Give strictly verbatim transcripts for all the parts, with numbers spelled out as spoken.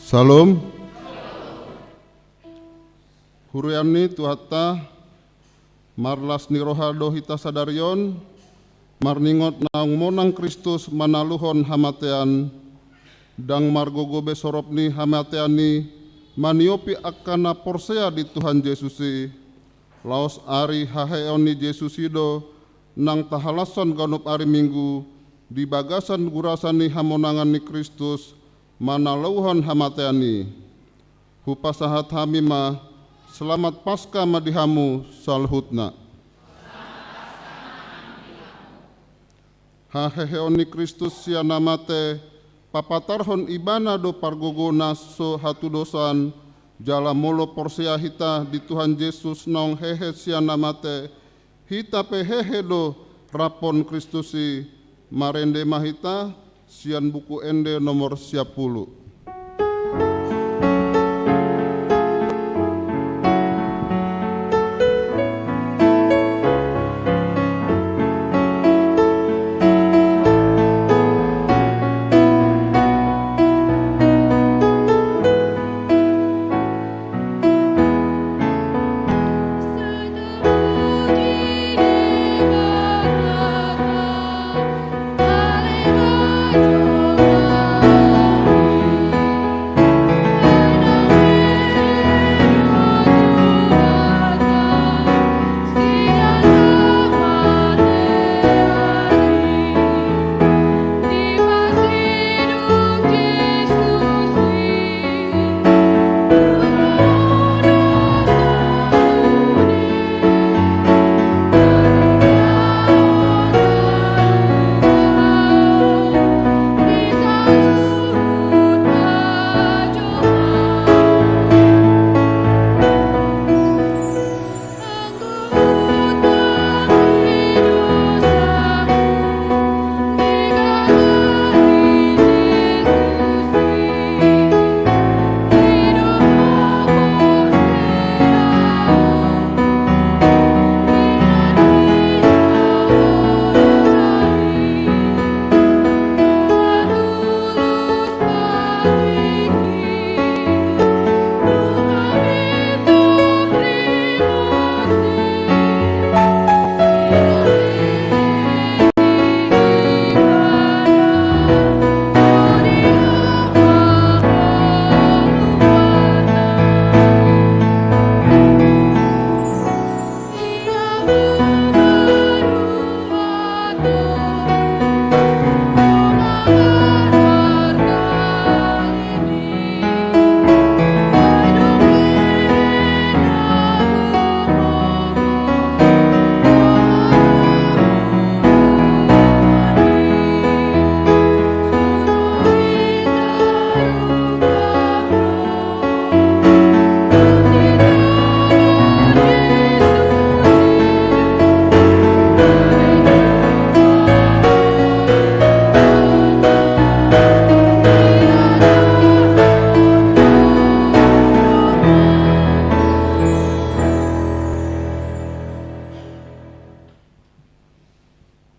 Syalom. Huria ni Tuhanta, marlas ni roha do hita sadari on, marningot naung monang Kristus manaluhon hamatean, ndang margogo be sorop ni hamatean i maniopi angka na porsea di Tuhan Jesus i, laos ari haheheon ni Jesus i do nang tahalashon ganup ari Minggu di bagasan gurasa ni hamonangan ni Kristus manaluhon hamatean i. Hupasahat hami ma, selamat Paskah ma di hamu saluhutna. Haheheon ni Kristus sian na mate, papatarhon Ibana do pargogona so hatudosan, jala molo porsea hita di Tuhan Jesus naung hehe sian na mate, hita pe hehe do raphon Kristus i. Marende ma hita sian Buku Ende nomor sia pulu.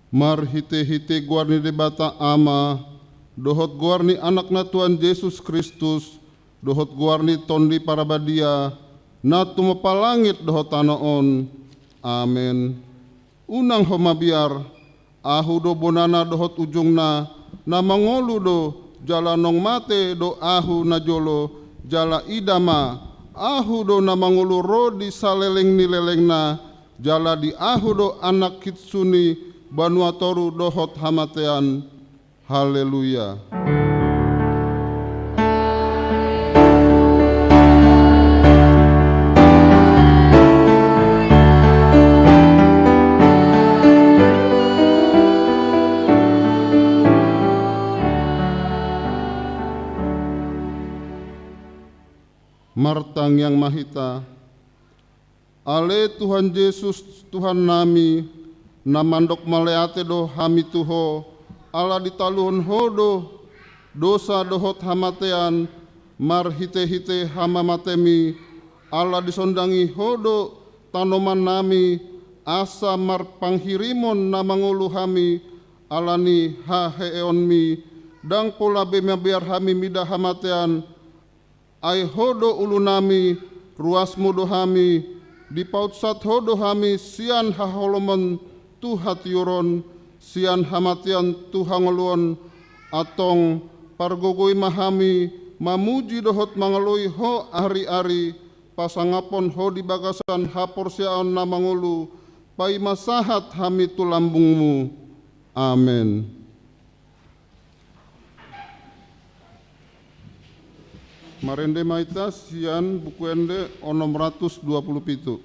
Marhitehite goar ni Debata Ama, dohot goar ni Anakna Tuhan Jesus Kristus, dohot goar ni Tondi Parbadia, na tumompa langit dohot tano on. Amen. Unang ho mabiar, Ahu do bonana dohot ujungna, na mangolu do, jala naung mate do Ahu najolo, jala ida ma, Ahu do na mangolu ro di saleleng ni lelengna, jala di Ahu do anakkin suni banua toru dohot hamatean. Haleluya. Martangiang ma hita. Ale Tuhan Jesus, Tuhannami, na mandok mauliate do hami tu Ho, ala ditaluhon Ho do dosa dohot hamatean, marhitehite hamamatemi, ala disondangi Ho do tanomannami, asa marpanghirimon na mangolu hami, ala ni haheheonmi, ndang pola be mabiar hami mida hamatean, Ai Ho do ulunami, ruasMu do hami, dipaunsat Ho do hami sian haholomon tu hatiuron, sian hamatean tu hangoluon. Antong pargogoi ma hami mamuji dohot mangalului Ho ari-ari, pasangaphon Ho di bagasan haporseaon na mangolu, paima sahat hami tu lambungMu. Amen. Marende ma hita sian Buku Ende onom ratus dua puluh pitu.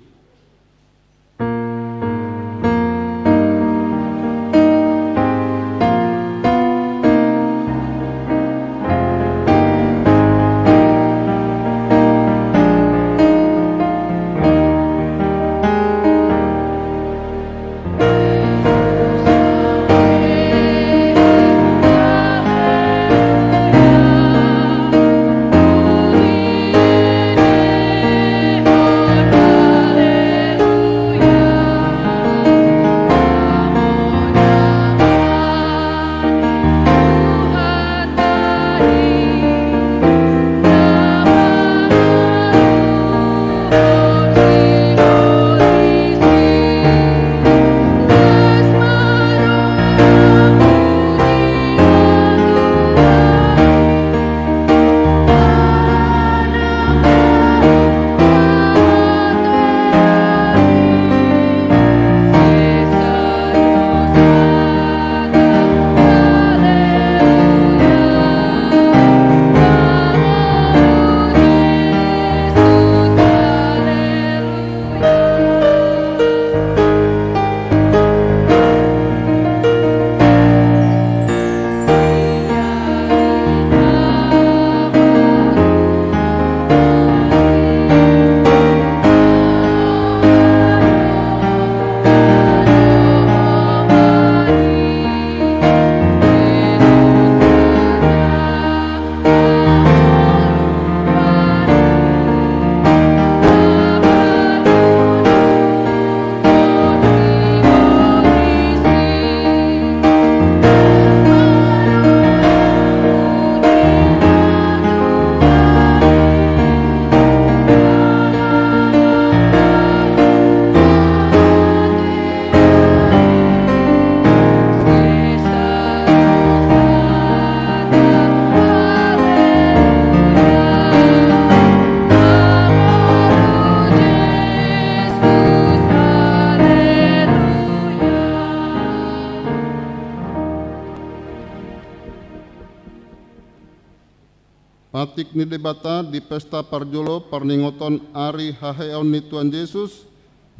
Patik ni Debata di pesta parjolo parningoton ari haheheon ni Tuhan Jesus,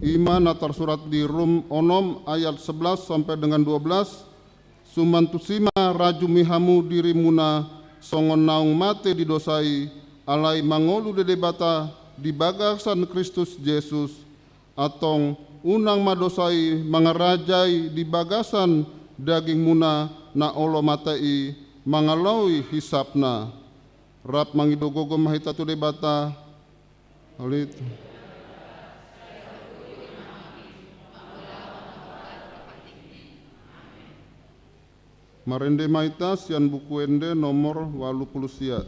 i ma na tarsurat di Rom onom ayat sebelas sampai dengan dua belas. Suman tusi ma rajumi hamu dirimuna songon naung mate di dosa i, alai mangolu di Debata di bagasan Kristus Jesus. Antong unang ma dosa i mangarajai di bagasan dagingmuna na olo mate i, mangalului hisapna. Rap mangido gogo ma hita tu Debata. Holit. Marende ma hita sian Buku Ende nomor ualu pulu sia.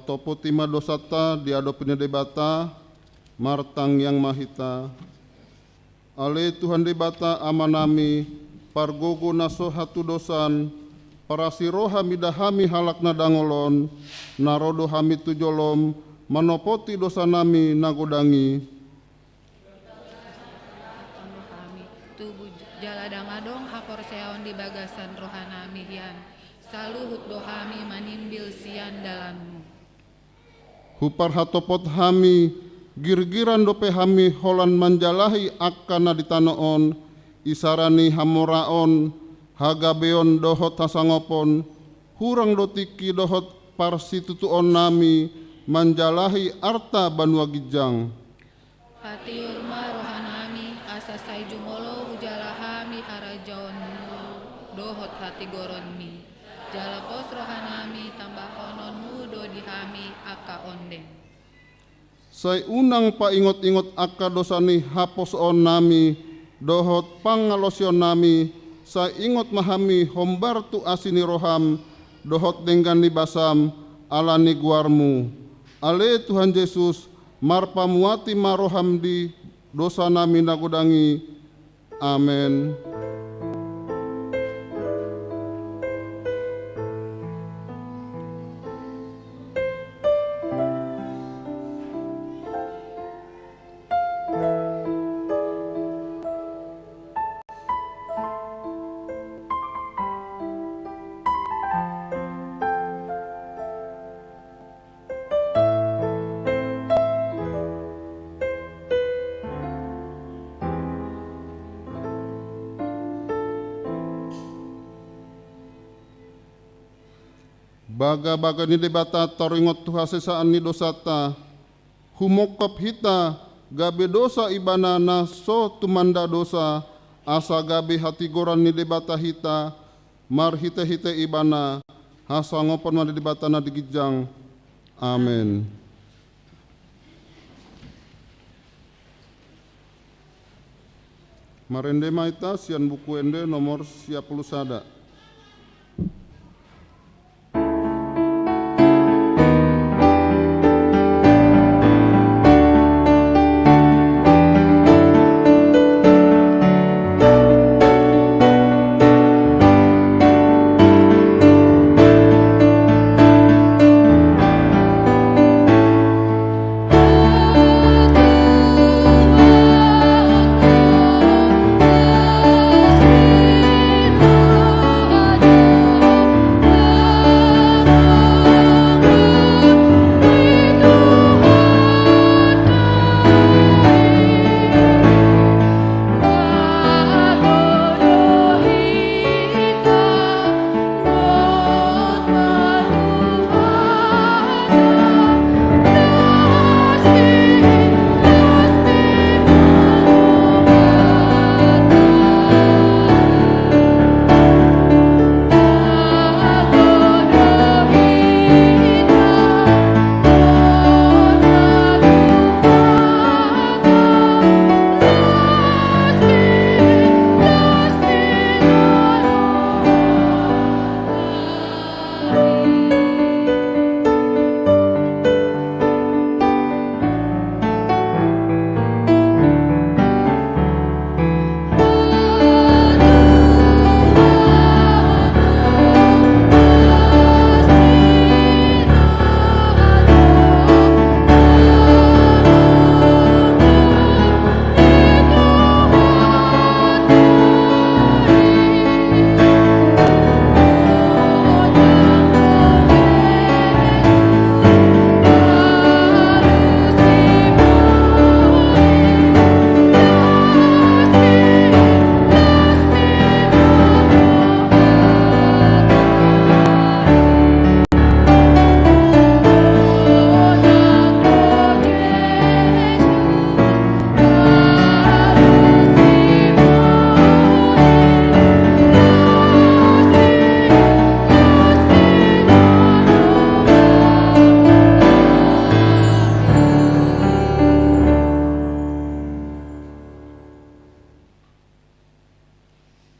Topoti ma dosanta di adopan ni Debata, martangiang ma hita. Ale Tuhan Debata Amanami, pargogo na so hatudosan, parasi roha mida hami halak na dangol on, na ro do hami tu jolom, manopoti dosanami na godang i. Tubu jala ndang adong haporseaon di bagasan rohanami hian, saluhut do hami manimbil sian dalanmu. Huparhatopot hami, girgiran dope hami holan manjalahi angka na di tano on, isara ni hamoraon, hagabeon dohot hasangapon, hurang do tingki dohot parsitutuonnami manjalahi arta banua ginjang. Patiur ma rohanami, asa sai jumolo hujala hami harajaonmu dohot hatigoronmi. Jala pos rohanami, tambahononmu do di hami angka ondeng. Sai unang paingotingot angka dosa ni haposoonnami dohot pangalaosionnami, sai ingot ma hami hombar tu asi ni roham dohot denggan ni basam, ala ni goarmu. Ale Tuhan Jesus, marpamuati ma roham di dosanami na godang i. Amen. Bagabaga ni Debata taringot tu hasesaan ni dosanta, humongkop hita gabe dosa Ibana na so tumanda dosa, asa gabe hatigoran ni Debata hita, marhitehite Ibana. Hasangapon ma di Debata na di ginjang. Amen. Marende ma hita sian Buku Ende nomor sia pulu sada.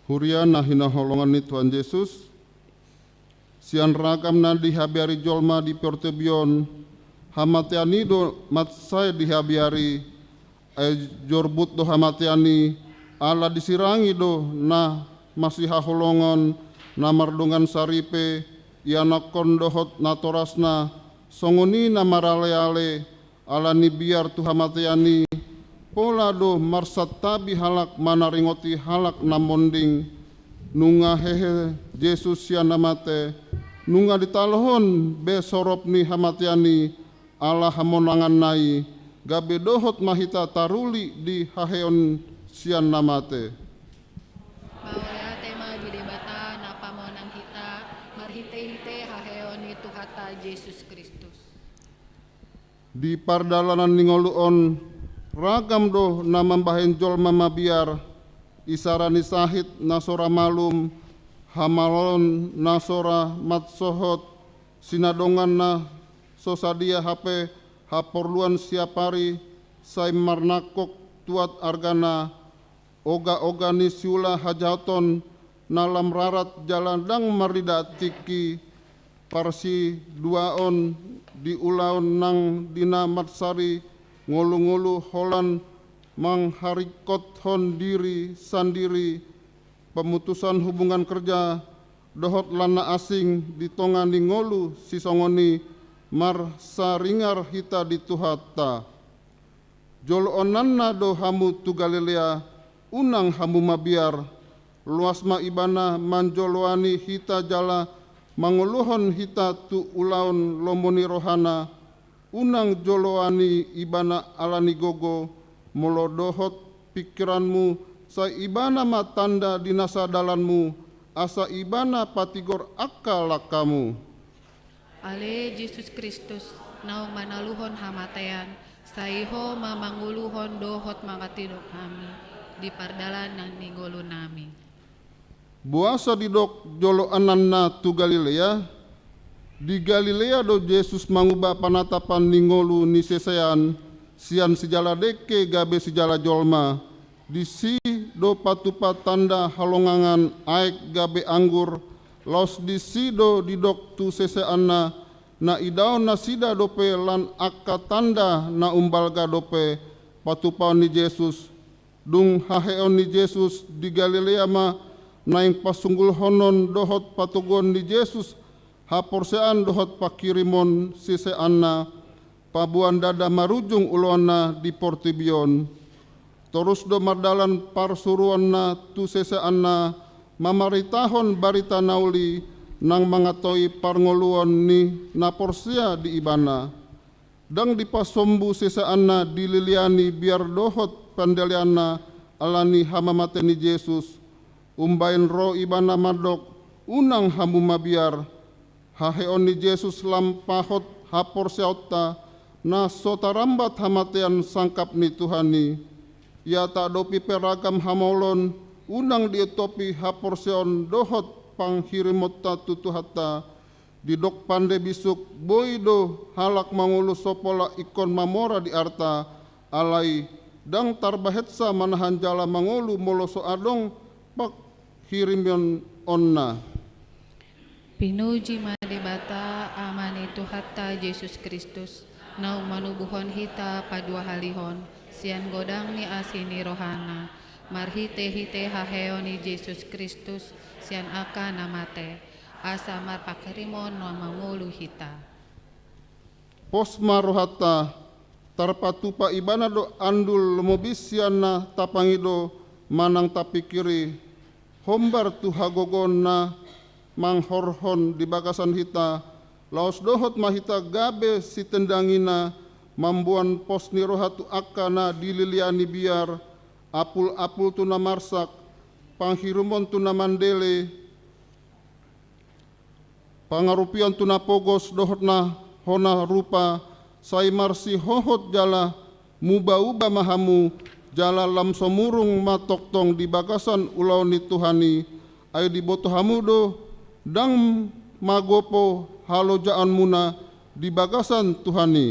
Huria na hinaholongan ni Tuhan Jesus, Sian ragam na dihabiari jolma di portibi on, hamatean i do mansai dihabiari, ai jorbut do hamatean i, ala disirangi do na masihaholongon, na mardongan saripe, ianakhon dohot natorasna, songon i na maraleale, ala ni biar tu hamatean i, pola do marsantabi halak manaringoti halak na monding. Nunga hehe Jesus sian na mate, nunga ditalohon be sorop ni hamatean i, ala hamonanganna i, gabe dohot ma hita taruli di haheon sian na mate. Mauliate ma di Debata na pamonang hita, marhitehite haheon ni Tuhanta Jesus Kristus. Di pardalanan ni ngolu on, ragam do na mambahen jolma mabiar, isara ni sahit na so ra malum, hamaloon na so ra mansohot, sinadongan na so sadia hape haporluan siapari, sai marnangkok tuat argana, oga-oga ni siula hajahaton na lam rarat jala ndang marnida tingki, parsiduaon di ulaon nang di na mansari ngolu-ngolu holan mangharingkothon diri sandiri, pemutusan hubungan kerja, dohot lan na asing di tonga ni ngolu sisongon i marsaringar hita di Tuhanta. Joloananna do hamu tu Galilea, unang hamu mabiar, loas ma Ibana manjoloani hita jala mangoluhon hita tu ulaon lomo ni rohana, unang joloani Ibana ala ni gogo, molo dohot pingkiranmu, sai Ibana ma tanda di nasa dalanmu, asa Ibana patigor angka langkamu. Ale Jesus Kristus, naung manaluhon hamatean, sai Ho ma mangoluhon dohot mangatindok hami di pardalanan ni ngolunami. Boasa didok joloananna tu Galilea? Di Galilea do Jesus manguba panatapan ni ngolu ni sesean, sian sijala dengke gabe sijala jolma. Disi do patupa tanda halongangan aek gabe anggur, laos disi do didok tu seseanna, na idaon nasida dope lan angka tanda na umbalga dope patupaon ni Jesus. Dung haheon ni Jesus di Galilea ma naeng pasunggulhonon dohot patoguon ni Jesus haporseaon dohot panghirimon seseanna, paboa ndada marujung ulaonna di portibi on. Torus do mardalan parsuruonna tu seseanna mamaritahon barita na uli nang mangatoi parngoluon ni na porsea di Ibana. Ndang dipasombu seseanna dililiani biar dohot pandeleanna ala ni hamamate ni Jesus. Umbaen ro Ibana mandok, unang hamu mabiar. Haheon ni Jesus lam pahot haporseaonta na so tarambat hamatean sangkap ni Tuhan i. Ia taadopi pe ragam hamaolon, unang diintopi haporseaon dohot panghirimonta tu Tuhanta. Didok pande bisuk, boi do halak mangolu so pola ingkon mamora di arta, alai ndang tarbahensa manahan jala mangolu molo so adong panghirimononna. Pinuji ma Debata, Ama ni Tuhanta Jesus Kristus, naung manubuhon hita paduahalihon sian godang ni asi ni rohana, marhitehite haheon ni Jesus Kristus sian angka na mate, asa marpanghirimon na mangolu hita. Pos ma rohanta, tarpatupa Ibana do andul lomo bis sian na tapangido manang tapingkiri, hombar tu hagogoon na manghorhon di bagasan hita, laos dohot ma hita gabe sitendangina mamboan pos ni roha tu angka na dililiani biar, apul-apul tu na marsak, panghirimon tu na mandele, pangarupion tu na pogos dohot na hona rupa, sai marsihohot jala muba-uba ma hamu, jala lam somurung ma tongtong di bagasan ulaon ni Tuhan i, ai diboto hamu do, ndang magopo halojaonmuna di bagasan Tuhan i.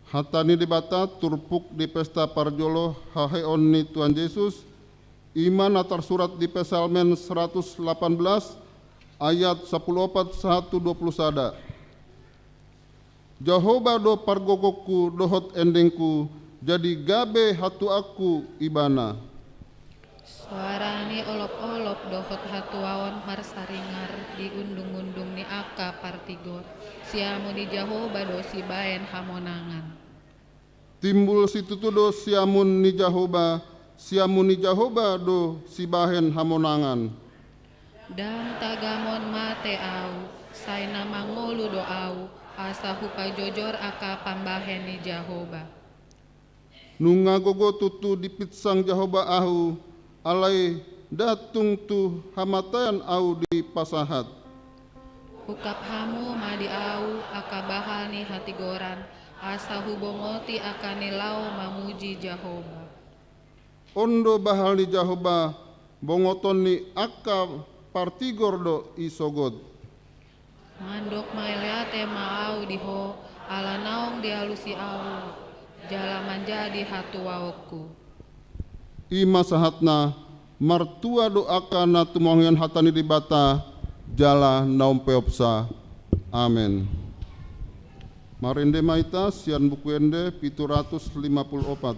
Hata ni Debata turpuk di pesta parjolo haheheon ni Tuhan Jesus, i ma na tarsurat di Psalmen seratus delapan belas ayat sampulu opat sahat tu dua pulu sada. Jahowa do pargogongku dohot endengku, jadi gabe hatuaonku Ibana. Soara ni olopolop dohot hatuaon marsaringar di undungundung ni angka partigor. Siamun ni Jahowa do sibahen hamonangan. Timbul situtu do siamun ni Jahowa, siamun ni Jahowa do sibahen hamonangan. Ndang tagamon mate ahu, sai na mangolu do ahu, asa hupajojor angka pambahen ni Jahowa. Nunga gogo tutu dipinsang Jahowa ahu, alai ndang tung tu hamatean ahu dipasahat. Ungkap hamu ma di ahu angka bahal ni hatigoran, asa hubongoti angka ni laho mamuji Jahowa. On do bahal ni Jahowa, bongoton ni angka partigor do i sogot. Mandok mauliate ma ahu di Ho, ala naung dialusi ahu, jala manjadi hatuaonku. I ma sahatna, martua do angka na tumangihon hata ni Debata, jala na umpeopsa. Amen. Marende ma hita sian Buku Ende pitu ratus lima pulu opat.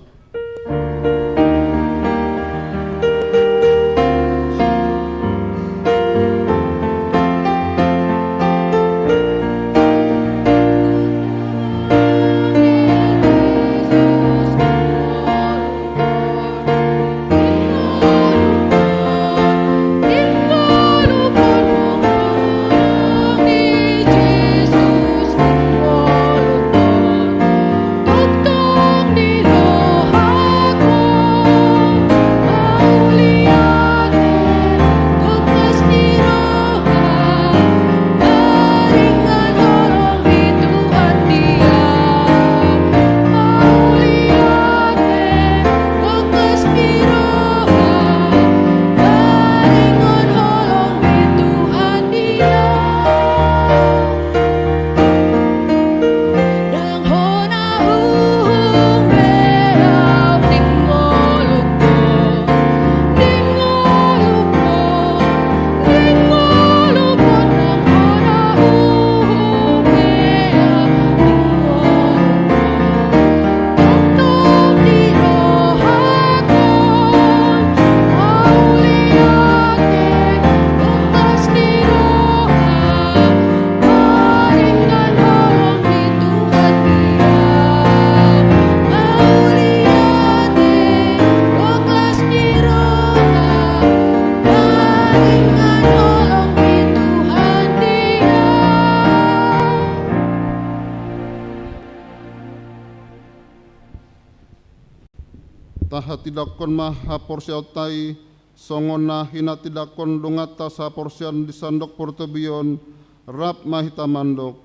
Tahatindangkon ma haporseaonta i, songon na hinatindangkon donganta sahaporseaon di sandok portibi on, rap ma hita mandok.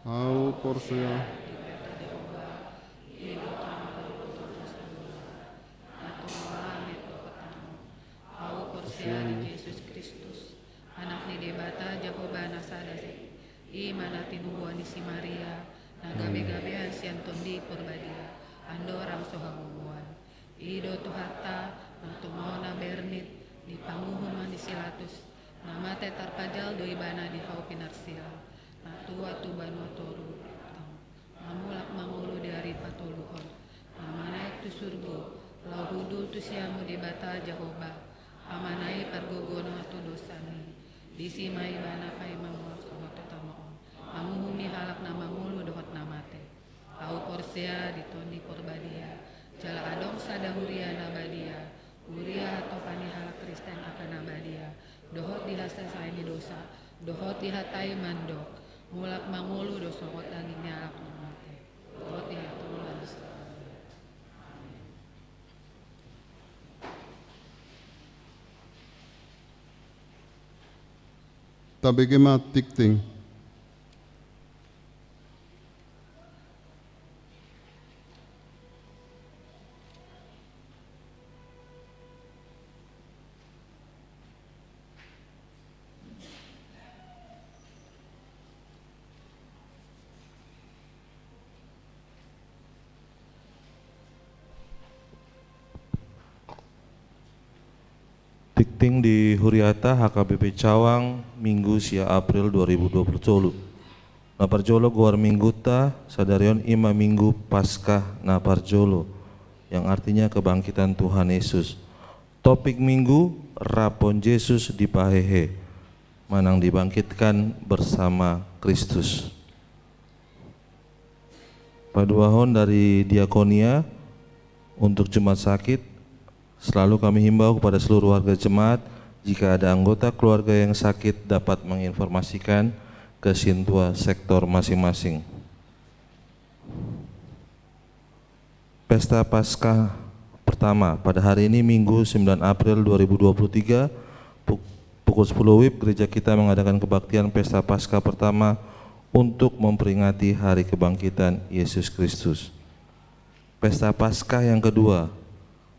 Ahu porsea. Ahu porsea di Jesus Kristus, Anak ni Debata Jahowa na sada i, i ma na tinubuan ni si Maria, na gabegabean sian Tondi Porbadia, andorang so hagogoan. I do Tuhanta, na tumaona bernit, di panguhuman ni si Latus, na mate tarpajal do ibana di hau pinarsilang, na tua tu banua toru, na mulak mangolu di ari patoluhon, na manaek tu surgo, laho hundul tu siamun Debata Jahowa, Amana i pargogona tu dosami. Disi ma ibana paima mulak songon tu tano on, manguhumi halak na mangolu dohot na mate. Ahu porsea di Tondi Porbadia, jala adong sada huria na badia, huria hatopan ni halak Kristen angka na badia, dohot di hasesaan ni dosa, dohot dihatai mandok, mulak mangolu do sogot daging ni halak na mate, dohot dihatai mandok. Tabege ma tingting. Tingki di Huriata H K B P Cawang, Minggu sia April dua ribu dua puluh tolu. Na parjolo goar minggunta sadari on i ma Minggu Paskah na parjolo, yang artinya kebangkitan Tuhan Yesus. Topik Minggu, Rapon Jesus di pahehe, manang dibangkitkan bersama Kristus. Paduahon dari diakonia untuk jemaat sakit, selalu kami himbau kepada seluruh warga jemaat, jika ada anggota keluarga yang sakit dapat menginformasikan ke sintua sektor masing-masing. Pesta Paskah pertama, pada hari ini Minggu sembilan April dua ribu dua puluh tiga, puk-, pukul sepuluh wib, gereja kita mengadakan kebaktian Pesta Paskah pertama untuk memperingati Hari Kebangkitan Yesus Kristus. Pesta Paskah yang kedua,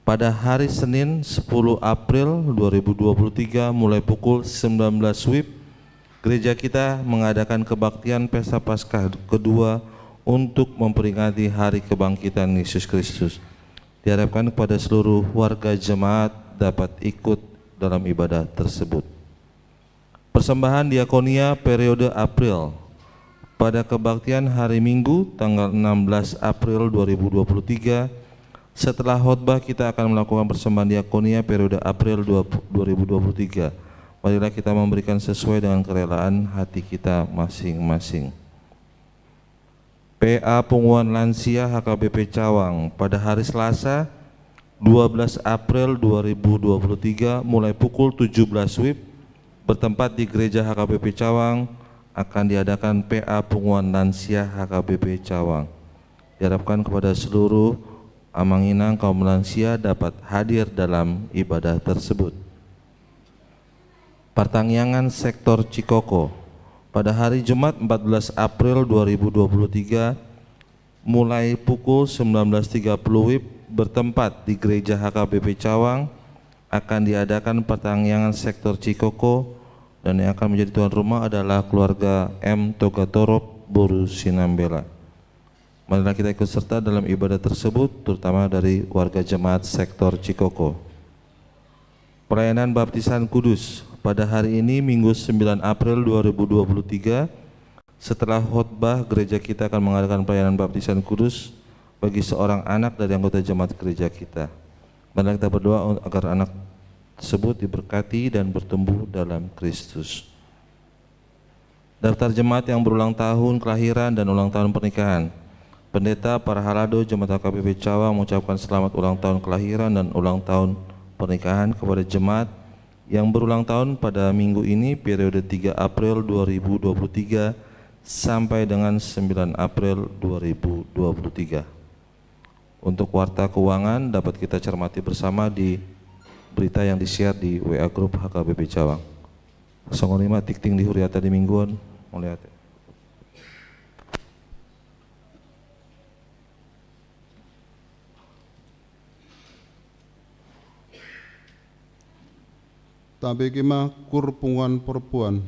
pada hari Senin sepuluh April dua ribu dua puluh tiga, mulai pukul sembilan belas wib, gereja kita mengadakan kebaktian Pesta Paskah kedua untuk memperingati Hari Kebangkitan Yesus Kristus. Diharapkan kepada seluruh warga jemaat dapat ikut dalam ibadah tersebut. Persembahan diakonia periode April. Pada kebaktian hari Minggu, tanggal enam belas April dua ribu dua puluh tiga, setelah khotbah, kita akan melakukan persembahan diakonia periode April dua, dua ribu dua puluh tiga. Marilah kita memberikan sesuai dengan kerelaan hati kita masing-masing. P A Punguan Lansia H K B P Cawang, pada hari Selasa, dua belas April dua ribu dua puluh tiga, mulai pukul tujuh belas wib, bertempat di Gereja H K B P Cawang, akan diadakan P A Punguan Lansia H K B P Cawang. Diharapkan kepada seluruh amang inang kaum lansia dapat hadir dalam ibadah tersebut. Partangiangan Sektor Cikoko. Pada hari Jumat, empat belas April dua ribu dua puluh tiga, mulai pukul sembilan belas tiga puluh wib, bertempat di Gereja H K B P Cawang, akan diadakan partangiangan Sektor Cikoko, dan yang akan menjadi tuan rumah adalah keluarga M Togatorop, boru Sinambela. Marilah kita ikut serta dalam ibadah tersebut, terutama dari warga jemaat Sektor Cikoko. Pelayanan Baptisan Kudus. Pada hari ini, Minggu sembilan April dua ribu dua puluh tiga, setelah khotbah, gereja kita akan mengadakan pelayanan Baptisan Kudus bagi seorang anak dari anggota jemaat gereja kita. Marilah kita berdoa un-, agar anak tersebut diberkati dan bertumbuh dalam Kristus. Daftar jemaat yang berulang tahun kelahiran dan ulang tahun pernikahan. Pendeta Parhalado Jemaat H K B P Cawang mengucapkan selamat ulang tahun kelahiran dan ulang tahun pernikahan kepada jemaat yang berulang tahun pada minggu ini, periode tiga April dua ribu dua puluh tiga sampai dengan sembilan April dua ribu dua puluh tiga. Untuk warta keuangan dapat kita cermati bersama di berita yang di-share di W A grup H K B P Cawang. Songon i ma tingting di huriata di minggu on. Mauliate. Tabege ma kur punguan porpun.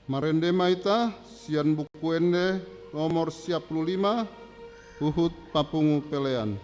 Marende ma hita sian Buku Ende nomor siapulu lima, huhut papungu pelean.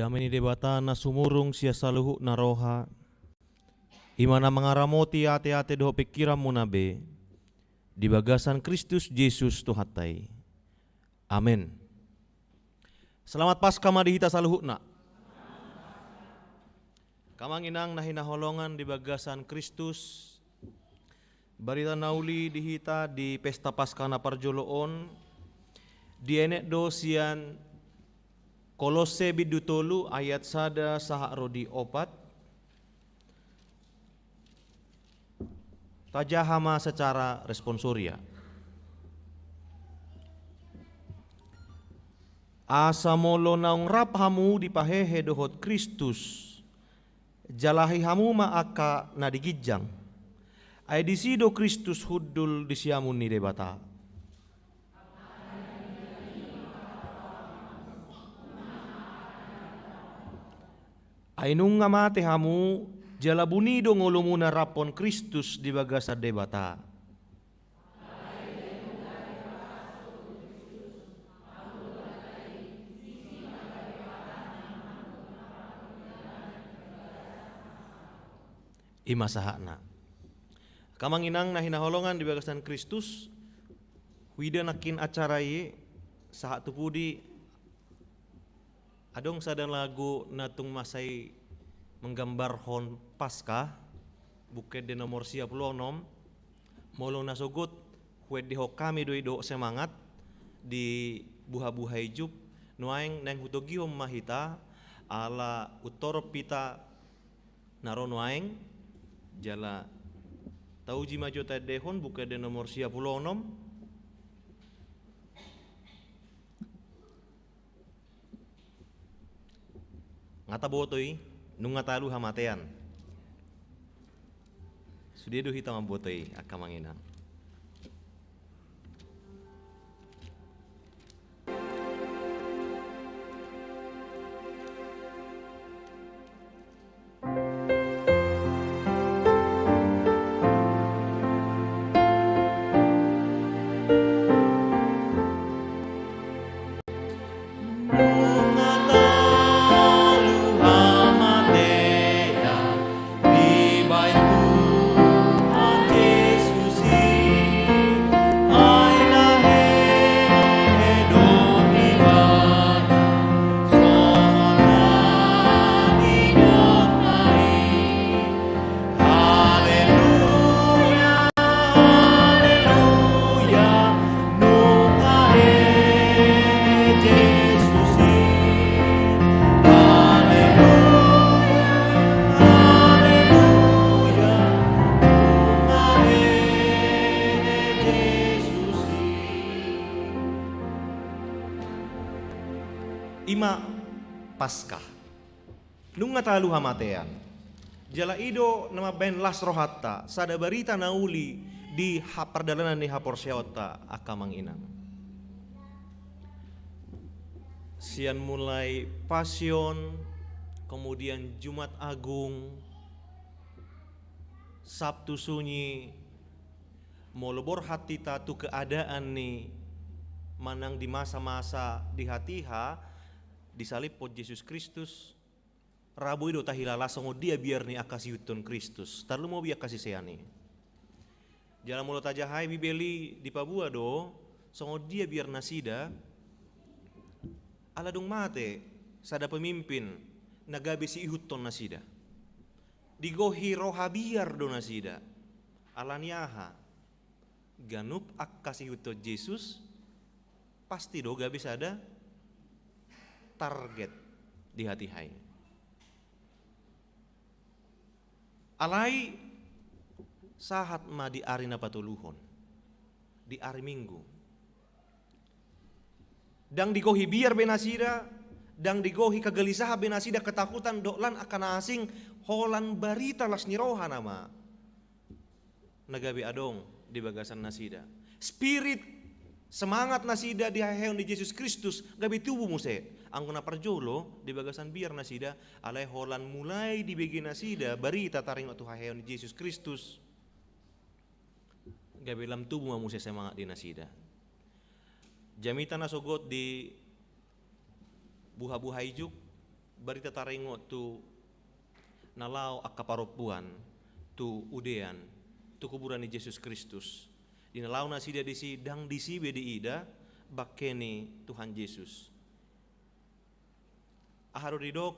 Dame ni Debata na sumurung sian saluhutna roha, i ma na mangaramoti ateate dohot pingkiranmuna be, di bagasan Kristus Jesus Tuhanta i. Amen. Selamat Paskah ma di hita saluhutna. Angka amang inang na hinaholongan di bagasan Kristus, barita na uli di hita di pesta Paskah na parjolo on, dienet do sian Kolosse bindu tolu ayat sada sahat ro di opat. Tajaha ma secara responsoria. Asa molo naung rap hamu dipahehe dohot Kristus, jalahi hamu ma angka na di ginjang. Ai disi do Kristus hundul di siamun ni Debata. Ai nunga mate hamu, jala buni do ngolumuna raphon Kristus di bagasan Debata. I ma sahatna. Angka amang inang na hinaholongan di bagasan Kristus, huida nangkin acara i, sahat tu pudi, adong sada lagu na tung mansai manggambarhon Paskah, Buku Ende nomor sia pulu onom, molo na sogot huendehon hami do i dohot semangat di buhabuha ijuk, nuaeng naeng hutogihon ma hita, ala untorop hita na ro nuaeng, jala tauji ma jo taendehon Buku Ende nomor sia pulu onom. Nga taboto i, nunga talu hamatean. Sude do hita mamboto i, angka amang inang. Haleluya, haleluya, nunga hehe Jesus i. Haleluya, haleluya, nunga hehe Jesus i. I ma Paskah. Nunga talu hamatean. Jala i do na mambahen las rohanta, sada barita na uli di ha-, pardalanan ni haporseaonta, angka amang inang. Sian mulai Pasion, kemudian Jumat Agung, Sabtu Sunyi, molo borhat hita tu keadaan ni manang di masa-masa di hatiha, disalibhon Jesus Kristus, Rabu i do tahilala songon dia biar ni angka siihuthon Kristus, tarlumobi angka sisean i. Jala molo tajahai Bibel i dipaboa do, songon dia biar nasida, ala dung mate sada pemimpin na gabe siihuthon nasida. Digohi roha biar do nasida. Ala ni aha? Ganup angka siihuthon Jesus, pasti do gabe sada target di hatiha i. Alai sahat ma di ari na patoluhon, di ari Minggu. Ndang digohi biar be nasida, ndang digohi kegelisahan be nasida, ketakutan dohot lan angka na asing, holan barita las ni roha nama na gabe adong di bagasan nasida. Spirit, semangat nasida di haheheon ni Jesus Kristus gabe tubu muse. Anggo na parjolo di bagasan biar nasida, alai holan mulai dibege nasida barita taringot tu haheheon ni Jesus Kristus, gabe lam tubu ma muse semangat di nasida. Jamita na sogot di buhabuha ijuk, Barita taringot tu na laho angka parompuan tu udean, tu kuburan ni Jesus Kristus. Di na laho nasida disi, ndang disi be diida bangke ni Tuhan Jesus. Aha do didok?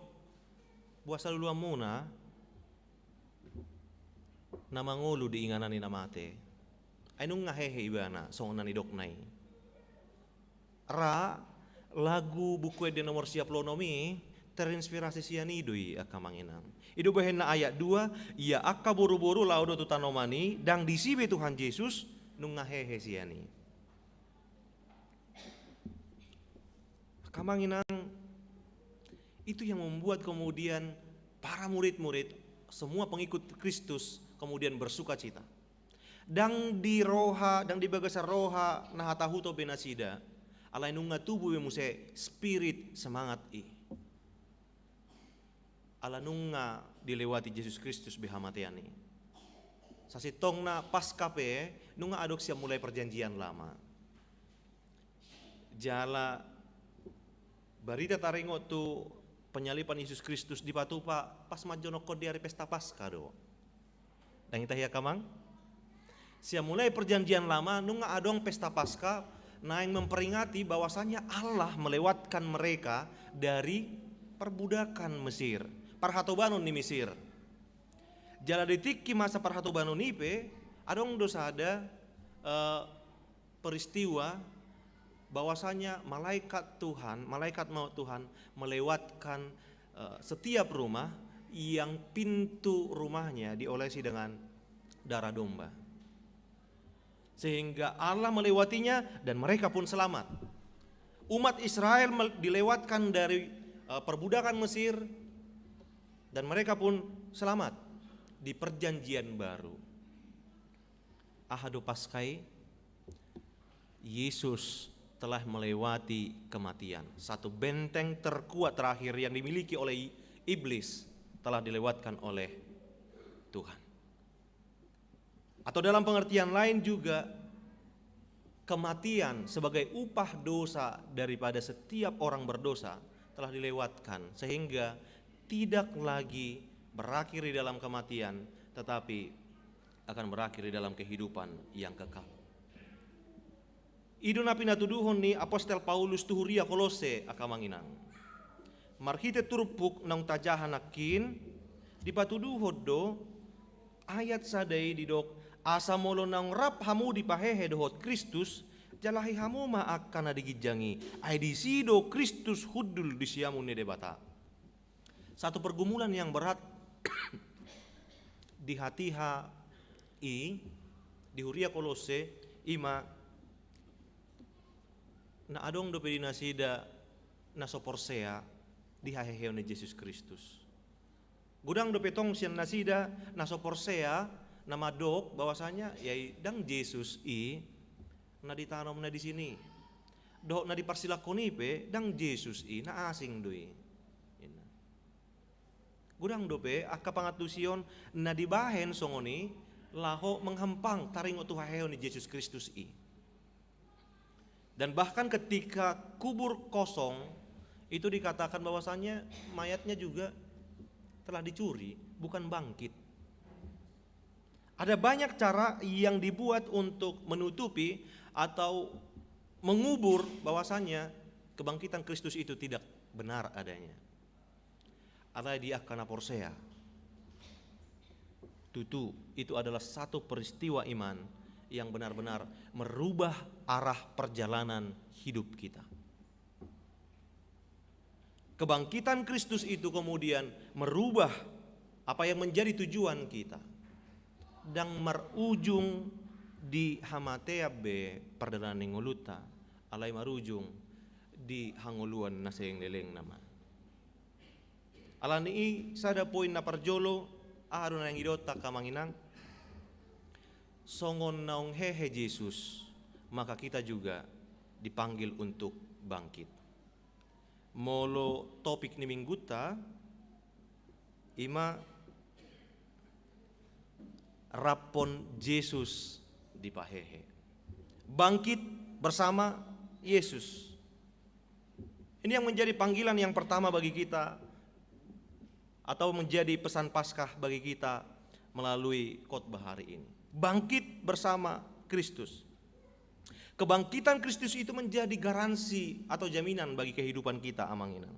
Boasa luluanmuna na mangolu di inganan ni na mate? Ai nunga hehe ibana songon na nidokna i. Ra, lagu Buku Ende nomor sia pulu onom i terinspirasi sian i do i, angka amang inang. I do bahenna ayat dua: Ia angka boruboru laho do tu tanoman i, ndang disi be Tuhan Jesus, nunga hehe sian i. Angka amang inang, itu yang membuat kemudian para murid-murid, semua pengikut Kristus kemudian bersukacita. Ndang di roha, ndang di bagasan roha na hatahuton be nasida, alai nunga tubu be muse spirit semangat i. Ala nunga dilewati Jesus Kristus be hamatean i. Sasintongna Paska pe nunga adong sian mulai Perjanjian Lama. Jala barita taringot tu penyaliban Yesus Kristus dipatupa pas manjonokhon di ari pesta Paska do. Ndang i tahe, angka amang? Sian mulai Perjanjian Lama nunga adong pesta Paska, naeng memperingati bahwasanya Allah melewatkan mereka dari perbudakan Mesir, parhatobanon ni Mesir. Jala di tingki masa parhatobanon i pe adong do sada, eh, peristiwa bahwasanya malaikat Tuhan, malaikat maut Tuhan melewatkan, eh, setiap rumah yang pintu rumahnya diolesi dengan darah domba. Sehingga Allah melewatinya dan mereka pun selamat. Umat Israel mel-, dilewatkan dari, eh, perbudakan Mesir dan mereka pun selamat di Perjanjian Baru. Aha do Paska i? Yesus telah melewati kematian. Satu benteng terkuat terakhir yang dimiliki oleh i-, iblis telah dilewatkan oleh Tuhan. Atau dalam pengertian lain juga, kematian sebagai upah dosa daripada setiap orang berdosa telah dilewatkan, sehingga tidak lagi berakhir di dalam kematian, tetapi akan berakhir di dalam kehidupan yang kekal. I do na pinatuduhon ni apostel Paulus tu huria Kolosse, angka amang inang. Marhite turpuk naung tajaha nangkin, dipatuduhon do ayat sada i, didok: Asa molo naung rap hamu dipahehe dohot Kristus, jalahi hamu ma angka na di ginjang i, ai disi do Kristus hundul di siamun ni Debata. Satu pergumulan yang berat di hatiha i, di huria Kolosse, i ma na adong dope di nasida na so porsea di haheheon ni Jesus Kristus. Godang dope tong sian nasida na so porsea na mandok bahwasanya, ya i, ndang Jesus i na ditanom na disi i. Dohot na diparsilanghon i pe ndang Jesus i, na asing do i. Godang dope angka pangantusion na dibahen songon i laho menghempang taringot tu haheheon ni Jesus Kristus i. Dan bahkan ketika kubur kosong, itu dikatakan bahwasanya mayatnya juga telah dicuri, bukan bangkit. Ada banyak cara yang dibuat untuk menutupi atau mengubur bahwasanya kebangkitan Kristus itu tidak benar adanya. Alai di angka na porsea, tutu, itu adalah satu peristiwa iman yang benar-benar merubah arah perjalanan hidup kita. Kebangkitan Kristus itu kemudian merubah apa yang menjadi tujuan kita. Ndang marujung di hamatean be pardalanan ni ngolunta, alai marujung di hangoluan na saleleng na ma. Alani i, sada poin na parjolo, aha do na naeng idok, angka amang inang? Songon naung hehe Jesus, maka kita juga dipanggil untuk bangkit. Molo topik ni minggunta, i ma raphon Jesus dipahehe. Bangkit bersama Yesus. Ini yang menjadi panggilan yang pertama bagi kita atau menjadi pesan Paskah bagi kita melalui khotbah hari ini. Bangkit bersama Kristus. Kebangkitan Kristus itu menjadi garansi atau jaminan bagi kehidupan kita, Amang Inang.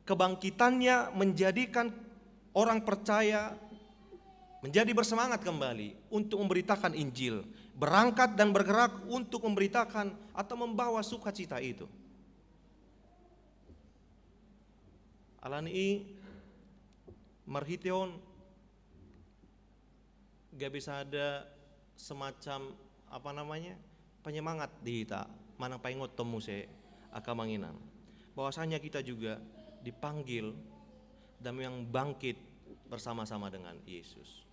Kebangkitannya menjadikan orang percaya menjadi bersemangat kembali untuk memberitakan Injil, berangkat dan bergerak untuk memberitakan atau membawa sukacita itu. Alani i, marhite on gabe sada semacam, apa namanya, penyemangat di hita, manang paingothon muse, angka Amang Inang, bahwasanya kita juga dipanggil dan memang bangkit bersama-sama dengan Yesus.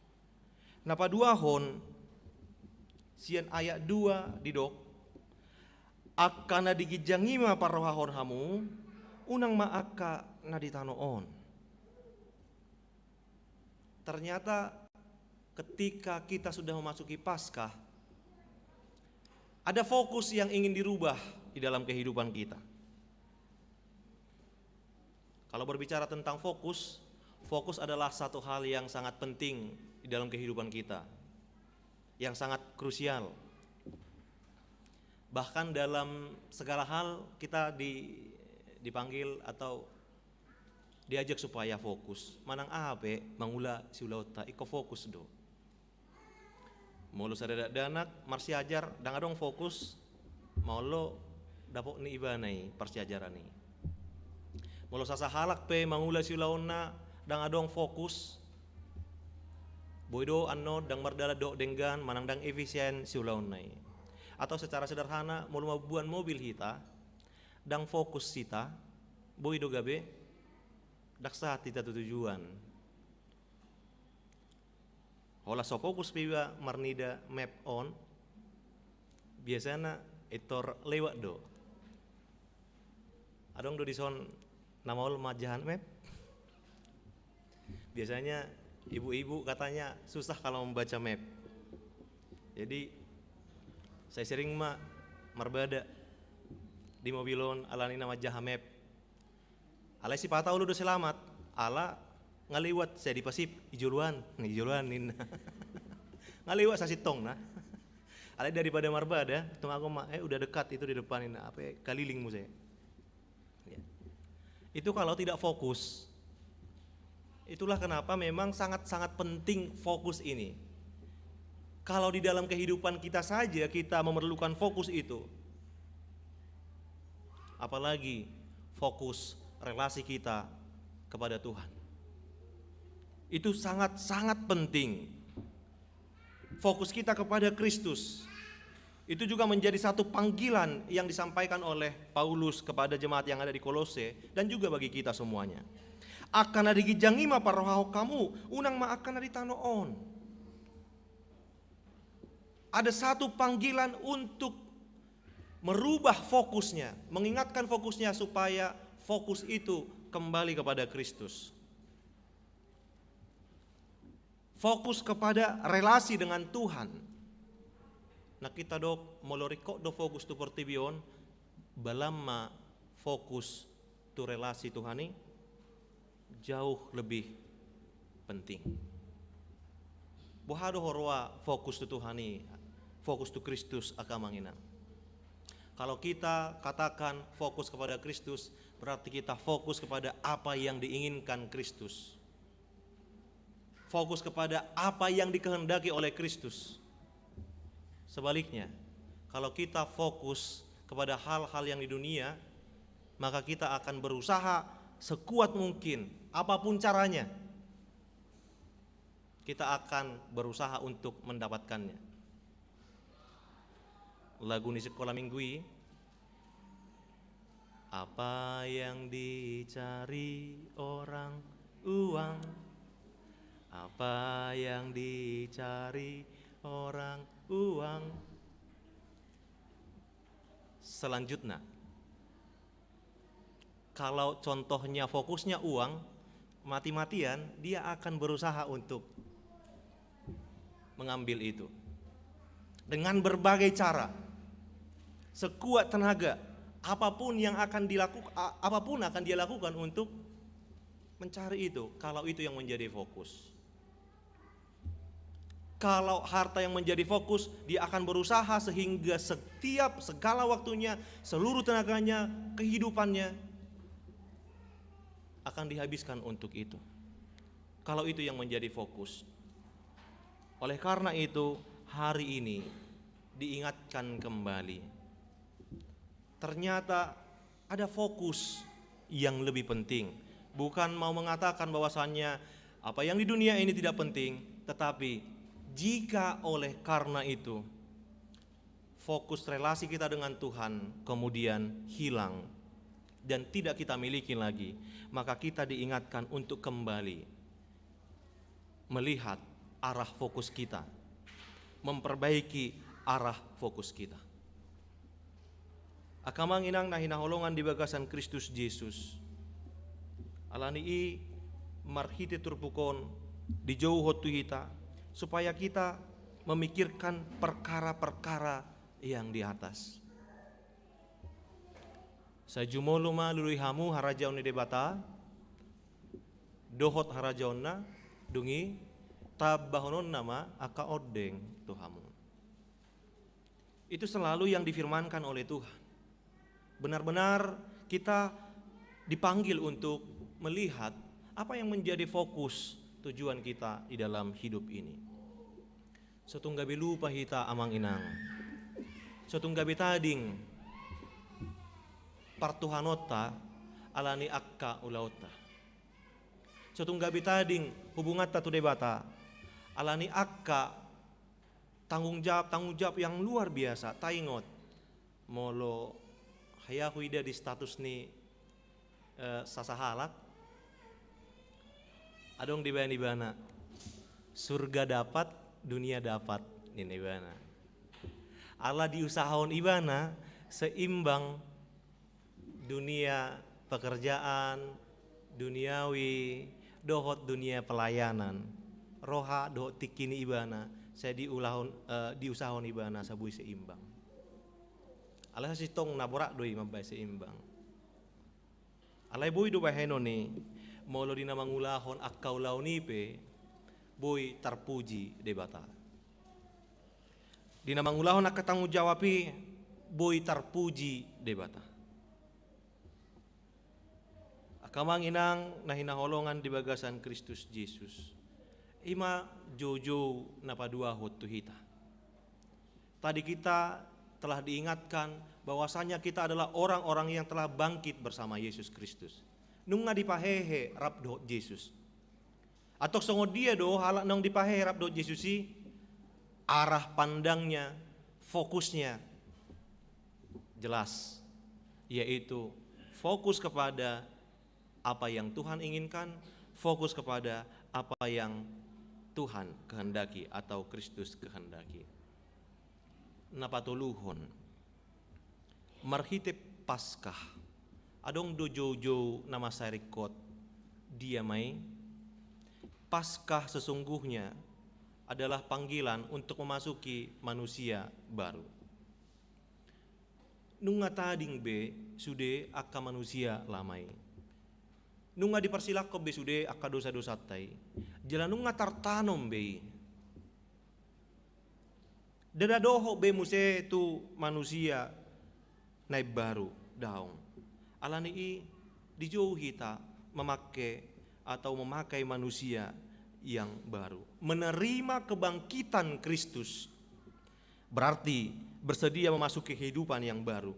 Na paduahon, sian ayat dua didok, angka na di ginjang i ma parrohahon hamu, unang ma angka na di tano on. Ternyata ketika kita sudah memasuki Paskah, ada fokus yang ingin dirubah di dalam kehidupan kita. Kalau berbicara tentang fokus, fokus adalah satu hal yang sangat penting di dalam kehidupan kita, yang sangat krusial. Bahkan dalam segala hal kita di, dipanggil atau diajak supaya fokus. Manang aha pe mangula siulaonta, ingkon fokus do. Molo sada dakdanak marsiajar, ndang adong fokus, molo dapot ni ibana i parsiajaran i. Molo sasahalak pe mangula siulaonna, ndang adong fokus, boi do annon ndang mardalan dohot denggan, manang ndang efisien siulaonna i. Atau secara sederhana, molo mamboan mobil hita, ndang fokus hita, boi do gabe ndang sahat hita tu tujuan. Holan so fokus pe iba marnida map on, biasana etor lewat do. Adong do dison na maol manjaha map? Biasanya ibu-ibu katanya susah kalau membaca map. Jadi, sai sering ma marbada di mobil on alani na manjaha map. Alai sipata olo do selamat, ala nga lewat, sai dipasip, i joloan, i joloan ninna. Nga lewat sasintongna. Alai daripada marbada, tung ago ma, eh, udah dekat itu di depan ninna, apa, keliling muse. Ya. Itu kalau tidak fokus. Itulah kenapa memang sangat-sangat penting fokus ini. Kalau di dalam kehidupan kita saja kita memerlukan fokus itu, apalagi fokus relasi kita kepada Tuhan. Itu sangat-sangat penting. Fokus kita kepada Kristus. Itu juga menjadi satu panggilan yang disampaikan oleh Paulus kepada jemaat yang ada di Kolose dan juga bagi kita semuanya. Angka na di ginjang i ma parrohahon hamu, unang ma angka na di tano on. Ada satu panggilan untuk merubah fokusnya, mengingatkan fokusnya supaya fokus itu kembali kepada Kristus. Fokus kepada relasi dengan Tuhan. Na hita dok, molo ringkot do fokus tu portibi on, balam ma fokus tu relasi Tuhan i jauh lebih penting. Boha do huroha fokus tu Tuhan i, fokus tu Kristus, angka amang inang? Kalau kita katakan fokus kepada Kristus, berarti kita fokus kepada apa yang diinginkan Kristus. Fokus kepada apa yang dikehendaki oleh Kristus. Sebaliknya, kalau kita fokus kepada hal-hal yang di dunia, maka kita akan berusaha sekuat mungkin, apapun caranya, kita akan berusaha untuk mendapatkannya. Lagu ni sikola minggu i, apa yang dicari orang, uang. Apa yang dicari orang, uang. Selanjutnya, kalau contohnya fokusnya uang, mati-matian dia akan berusaha untuk mengambil itu dengan berbagai cara, sekuat tenaga, apapun yang akan dilakukan, apapun akan dia lakukan untuk Mencari itu, kalau itu yang menjadi fokus. Kalau harta yang menjadi fokus, dia akan berusaha sehingga setiap, segala waktunya, seluruh tenaganya, kehidupannya akan dihabiskan untuk itu. Kalau itu yang menjadi fokus. Oleh karena itu, hari ini diingatkan kembali. Ternyata ada fokus yang lebih penting. Bukan mau mengatakan bahwasannya apa yang di dunia ini tidak penting, tetapi jika oleh karena itu fokus relasi kita dengan Tuhan kemudian hilang dan tidak kita miliki lagi, maka kita diingatkan untuk kembali melihat arah fokus kita, memperbaiki arah fokus kita. Angka amang inang na hinaholongan di bagasan Kristus Jesus. Alani i marhite turpuk on dijouhon tu hita, supaya kita memikirkan perkara-perkara yang di atas. Sai jumolo ma lului hamu harajaon ni Debata, dohot harajaonna, dung i tambahononna ma angka ondeng tu hamu. Itu selalu yang difirmankan oleh Tuhan. Benar-benar kita dipanggil untuk melihat apa yang menjadi fokus tujuan kita di dalam hidup ini. So tung gabe lupa hita amang inang. So tung gabe tading partuhanonta alani angka ulaonta. So tung gabe tading hubunganta tu Debata alani angka tanggung jawab, tanggung jawab yang luar biasa. Taingot, molo hea huida di status ni eh, sasahalak, adong dibaen ibana, surga dapat, dunia dapat, ninna ibana. Ala diusahahon ibana seimbang dunia pekerjaan, duniawi, dohot dunia pelayanan. Roha dohot tingki ni ibana sai diulahon, eh, diusahahon ibana sai boi seimbang. Alai sasintongna borat do i mambaen seimbang. Alai boi do bahenon i, molo di na mangulahon angka ulaon i pe boi tarpuji Debata. Di na mangulahon angka tanggung jawab i boi tarpuji Debata. Angka amang inang na hinaholongan di bagasan Kristus Jesus. I ma joujou na paduahon tu hita. Tadi kita telah diingatkan bahwasanya kita adalah orang-orang yang telah bangkit bersama Yesus Kristus. Nunga dipahehe rap dohot Jesus. Antong songon dia do halak naung dipahehe rap dohot Jesus i? Arah pandangnya, fokusnya jelas, yaitu fokus kepada apa yang Tuhan inginkan, fokus kepada apa yang Tuhan kehendaki atau Kristus kehendaki. Na patoluhon, marhite Paskah, adong do joujou na mansai ringkot. Dia ma i? Paskah sesungguhnya adalah panggilan untuk memasuki manusia baru. Nunga tading be sude angka manusia lama i. Nunga diparsilanghon be sude angka dosa-dosanta i. Jala nunga tartanom be i. Ndada dohot be muse tu manusia na imbaru, daong. Alani i dijou hita mamake atau memakai manusia yang baru. Menerima kebangkitan Kristus berarti bersedia memasuki kehidupan yang baru.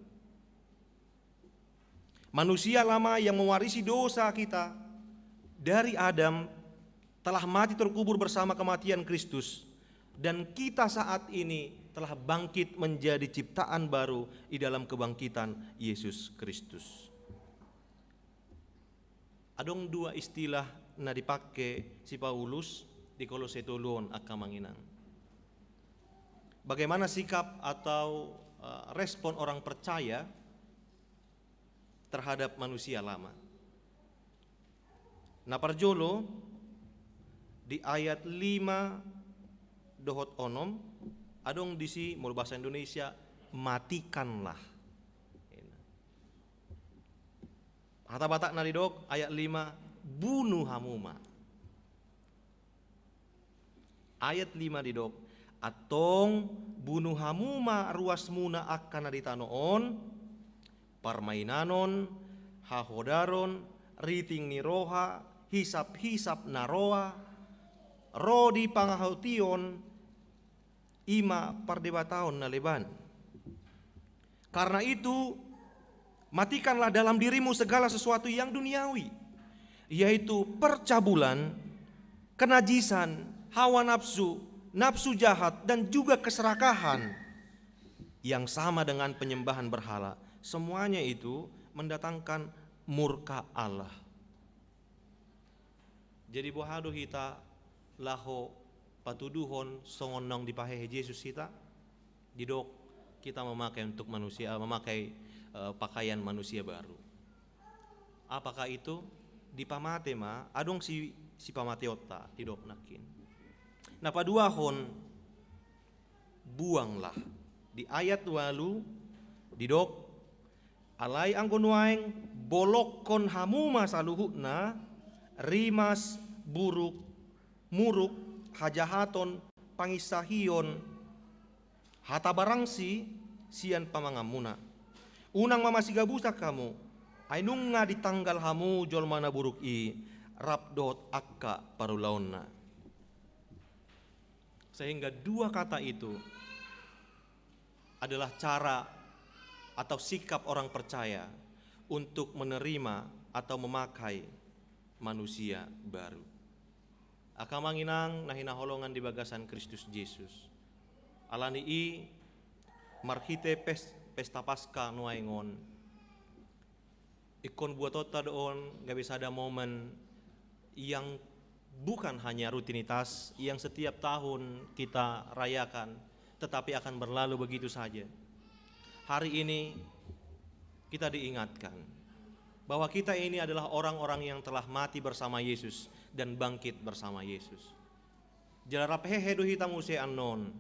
Manusia lama yang mewarisi dosa kita dari Adam telah mati terkubur bersama kematian Kristus, dan kita saat ini telah bangkit menjadi ciptaan baru di dalam kebangkitan Yesus Kristus. Adong dua istilah na dipake si Paulus di Kolose tolu on, angka amang inang. Bagaimana sikap atau, eh, respon orang percaya terhadap manusia lama? Na parjolo, di ayat lima dohot onom, adong disi, molo bahasa Indonesia, matikanlah. Hata Batakna didok, ayat lima, Bunu hamu ma. Ayat lima didok, antong bunu hamu ma ruasmuna angka na di tano on, parmainanon, hahodaron, riting ni roha, hisap-hisap na roa, ro di pangahution, i ma pardebataon na leban. Karena itu, matikanlah dalam dirimu segala sesuatu yang duniawi, yaitu percabulan, kenajisan, hawa nafsu, nafsu jahat, dan juga keserakahan yang sama dengan penyembahan berhala. Semuanya itu mendatangkan murka Allah. Jadi boha do hita laho patuduhon songon naung dipahehe Jesus hita? Didok, kita memakai untuk manusia, memakai, eh, pakaian manusia baru. Apakah itu? Dipamate ma, adong si, sipamateonta, didok nangkin. Na paduahon, buanglah. Di ayat ualu didok, alai anggo nuaeng bolongkon hamu ma saluhutna, rimas, buruk, muruk, hajahaton, panginsahion, hata barangsi sian pamanganmuna. Unang ma masigabusan hamu, ai nunga ditanggal hamu jolma na buruk i rap dohot angka parulaonna. Sehingga dua kata itu adalah cara atau sikap orang percaya untuk menerima atau memakai manusia baru. Angka amang inang na hinaholongan di bagasan Kristus Jesus. Alani i marhite pes-, pesta Paskah nuaeng on, ingkon buatonta do on gabe sada momen yang bukan hanya rutinitas yang setiap tahun kita rayakan, tetapi akan berlalu begitu saja. Hari ini kita diingatkan bahwa kita ini adalah orang-orang yang telah mati bersama Yesus dan bangkit bersama Yesus. Jala rap hehe do hita muse annon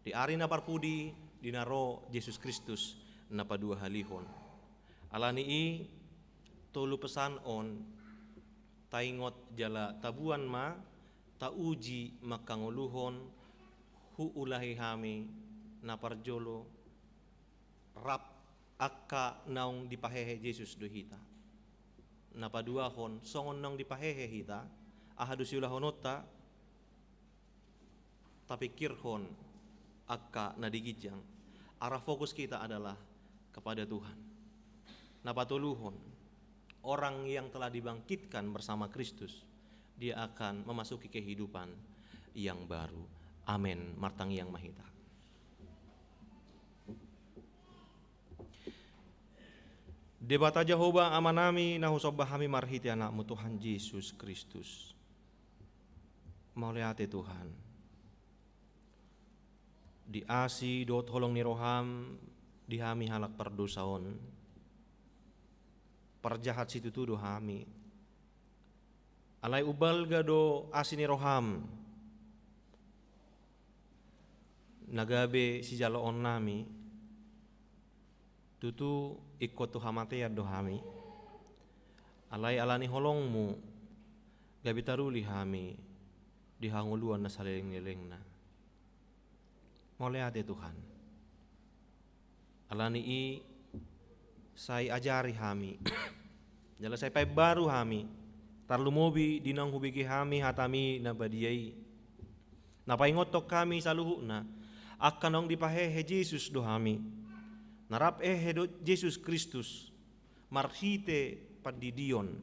di ari na parpudi di na ro Jesus Kristus na paduahalihon. Alani i tolu pesan on taingot jala taboan ma, tauji mangkangoluhon, huulahi hami na parjolo rap angka naung dipahehe Jesus do hita. Na paduahon, songon naung dipahehe hita, aha do siulahononta? Tapikirhon angka na di ginjang. Arah fokus kita adalah kepada Tuhan. Na patoluhon, orang yang telah dibangkitkan bersama Kristus, dia akan memasuki kehidupan yang baru. Amen. Martangiang ma hita. Debata Jahowa Amanami, na husomba hami marhite Anakmu Tuhan Jesus Kristus. Mauliate Tuhan. Di asi dohot holong ni roham di hami halak pardosa on. Parjahat situtu do hami. Alai umbalga do asi ni roham na gabe sijaloonnami. Tutu ingkon tu hamatean do hami. Alai alani holongmu gabe taruli hami di hangoluan na salelenglelengna. Mauliate Tuhan. Alani i sai ajari hami. Jala sai paimbaru hami. Tarlumobi di naung hubege hami hatami na badia i. Na paingothon hami saluhutna, angka naung dipahehe Jesus do hami. Na rap hehe do Jesus Kristus marhite pandidion.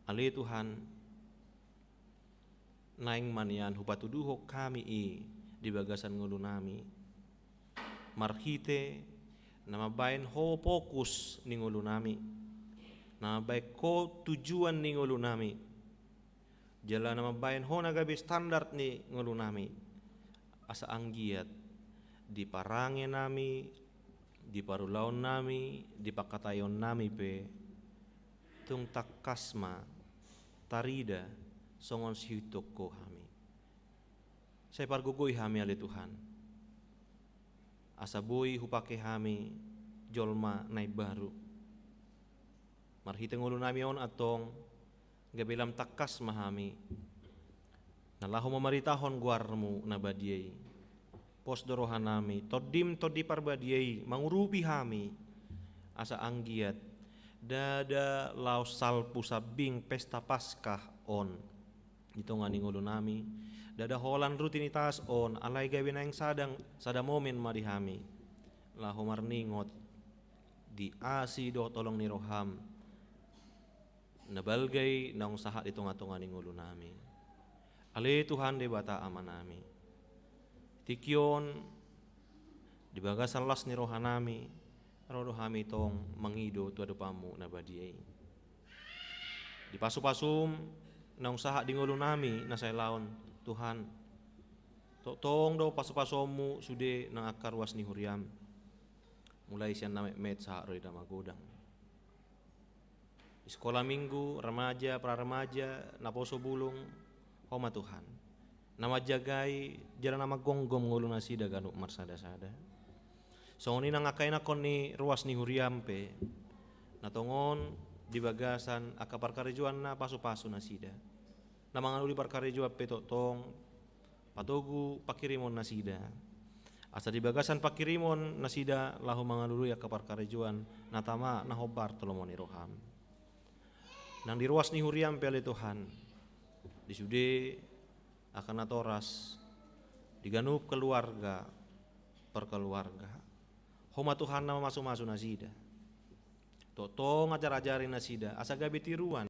Ale Tuhan, naeng ma nian hupatuduhon hami i di bagasan ngolunami. Marhite na mambaen ho fokus ni ngolunami, na mambaen ho tujuan ni ngolunami, jala na mambaen ho na gabe standar ni ngolunami, asa anggiat di parangenami, di parulaonnami, di pangkataionnami pe, tung tangkas ma tarida songon sihuthon ho hami. Sai pargogoi hami ale Tuhan, asa boi hupake hami jolma na imbaru. Marhite ngolunami on antong, gabe lam tangkas ma hami na laho mamaritahon goarmu na badia i. Pos do rohanami, Tondim Tondi Parbadia i mangurupi hami, asa anggiat ndada laos salpu sambing pesta Paskah on di tonga ni ngolunami, ndada holan rutinitas on, alai gabe naeng sada, sada momen ma di hami laho marningot di asi dohot holong ni roham na balga i naung sahat di tonga-tonga ni ngolunami. Ale Tuhan Debata Amanami, tingki on di bagasan las ni rohanami, ro do hami tong mangido tu adopanmu na badia i. Di pasu-pasum naung sahat di ngolunami na sailaon, Tuhan, tongtong do pasu-pasummu sude nang angka ruas ni huriam, mulai sian na metmet sahat ro di na magodang. Di sekolah minggu, remaja, pra-remaja, naposo bulung, Ho ma Tuhan na manjagai jala na manggomgom ngolu nasida ganup marsada-sada. Songon i nang angka ianakhon ni ruas ni huriam pe, na tongon di bagasan angka parkarejoanna pasu-pasu nasida. Na mangalului parkarejoan pe tongtong patogu pangkirimon nasida, asa di bagasan pangkirimon nasida laho mangalului angka parkarejoan na tama na hombar tu lomo ni roham. Nang di ruas ni huriam pe ale Tuhan, di sude angka natoras, di ganup keluarga, parkeluarga, Ho ma Tuhan na mamasu-masu nasida. Tongtong ajar-ajari nasida asa gabe tiruan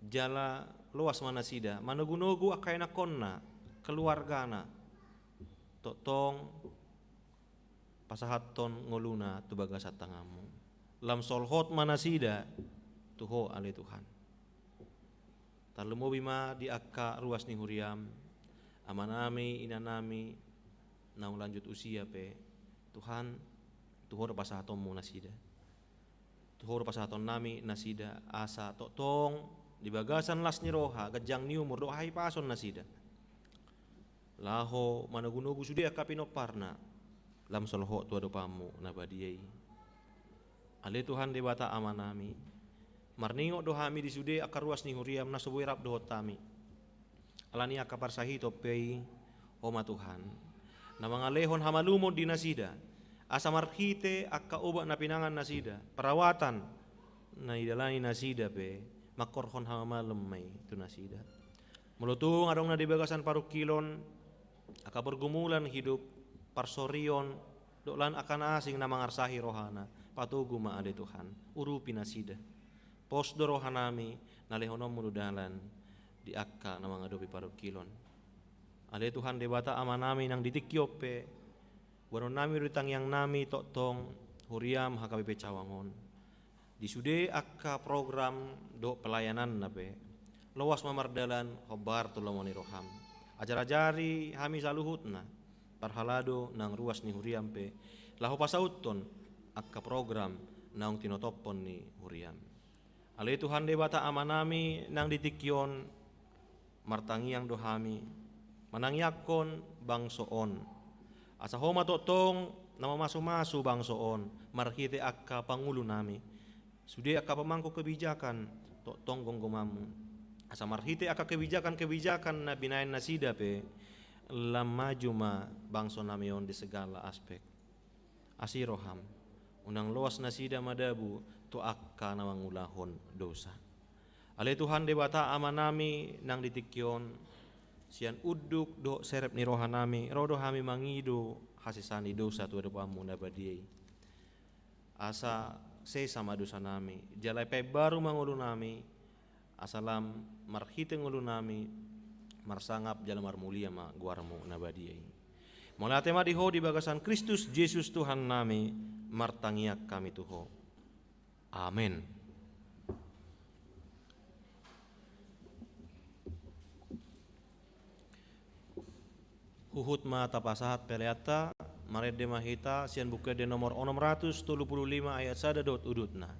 jala loas ma nasida manogu-nogu angka ianakhonna, keluargana. Tongtong pasahathon ngoluna tu bagasan tanganmu. Lam solhot ma nasida tu Ho ale Tuhan. Tarlumobi ma di angka ruas ni huriam, amanami, inanami naung lanjut usia pe, Tuhan, tu Ho do pasahatonmu nasida. Tu Ho do pasahatonnami nasida, asa tongtong di bagasan las ni roha, ganjang ni umur dohot hahipason nasida laho manogu-nogu sude angka pinomparna lam solhot tu adopanmu na badia i. Ale Tuhan Debata Amanami, marningot do hami di sude angka ruas ni huriam na so boi rap dohot hami. Alani angka parsahiton pe i, Ho ma Tuhan na mangalehon hamalumon di nasida, asa marhite angka obat na pinangan nasida, perawatan na idalani nasida pe, mangkorhon hamamalum ma i tu nasida. Molo tung adong na di bagasan parungkilon, angka pergumulan hidup, parsorion, dohot lan angka na asing na mangarsahi rohana, patogu ma ale Tuhan, urupi nasida. Pos do rohanami na lehononmu do dalan di angka na mangadopi parungkilon. Ale Tuhan Debata Amanami, nang di tingki on pe, boanonnami do di tangiangnami tongtong huriam H K B P Cawang on. Di sude angka program dohot pelayananna pe, loas ma mardalan hombar tu lomo ni roham. Ajar-ajari hami saluhutna, parhalado nang ruas ni huriam pe, laho pasauthon angka program naung tinotophon ni huriam. Ale Tuhan Debata Amanami, nang di tingki on martangiang do hami manangiangkon bangso on. Asa Ho ma tongtong na mamasu-masu bangso on marhite angka pangulunami. Sude angka pamangku kebijakan tongtong gomgomanmu, asa marhite angka kebijakan-kebijakan na binahen nasida pe, lam maju ma bangsonami on di segala aspek. Asi roham, unang loas nasida madabu tu angka na mangulahon dosa. Ale Tuhan Debata Amanami, nang di tingki on, sian unduk dohot serep ni rohanami, ro do hami mangido hasesaan ni dosa tu adopanmu na badia i. Asa sesa ma dosanami, jala paimbaru ma ngolunami, asa lam marhite ngolunami marsangap jala marmulia ma goarmu na badia i. Mauliate ma di Ho di bagasan Kristus Jesus Tuhannami, martangiang hami tu Ho. Amen. Huhut ma tapasahat peleanta, marende ma hita sian Buku Ende nomor onom ratus tolu pulu lima ayat sada dohot udutna.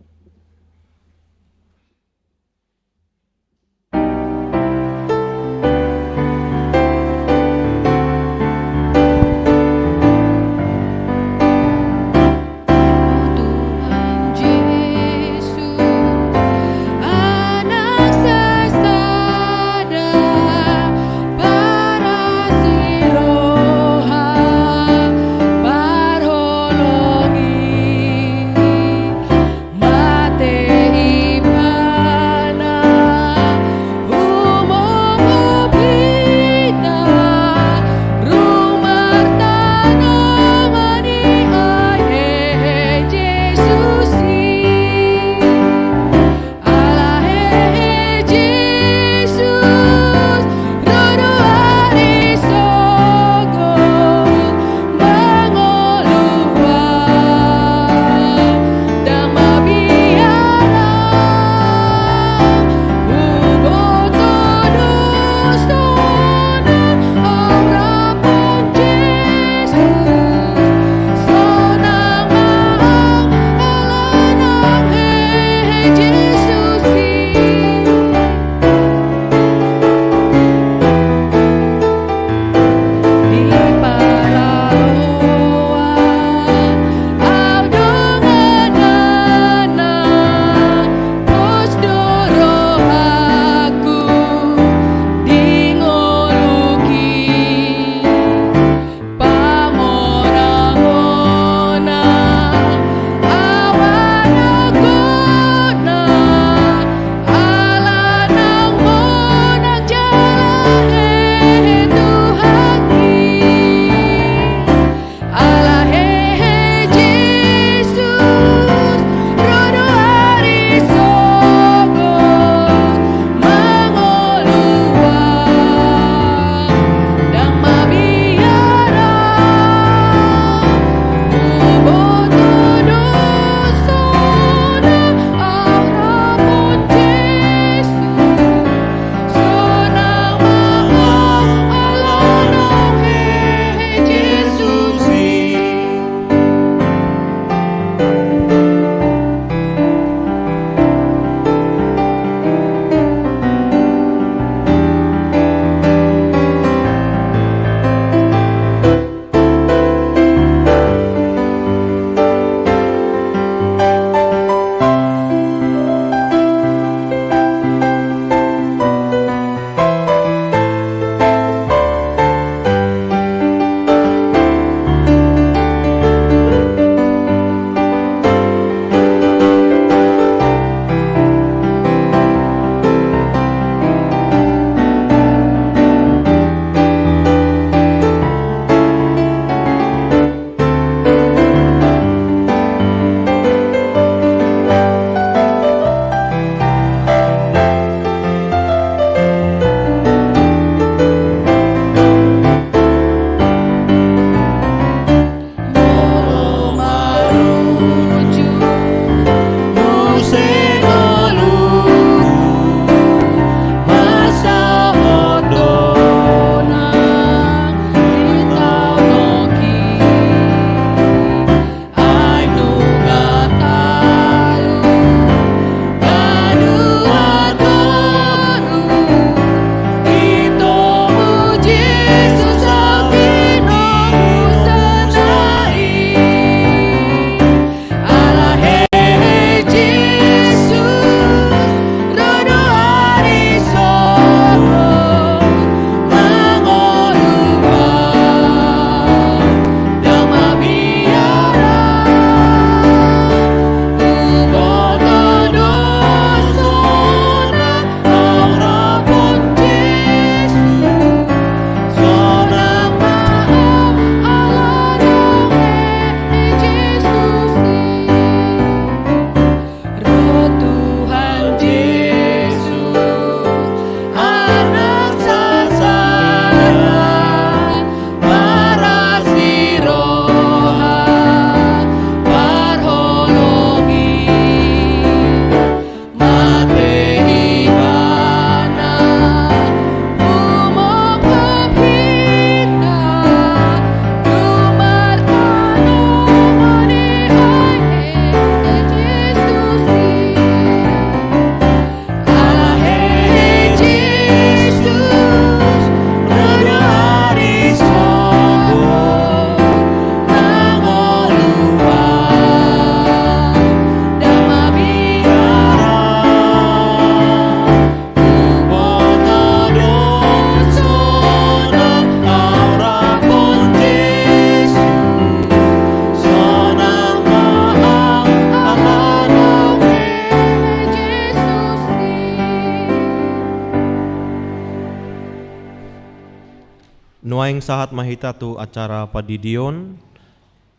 Naeng sahat ma hita tu acara pandidion.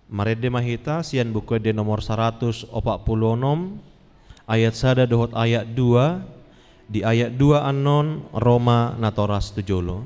Marende ma hita sian Buku Ende nomor saratus opat pulu onom, ayat sada dohot ayat dua. Di ayat dua annon ro ma natoras tu jolo.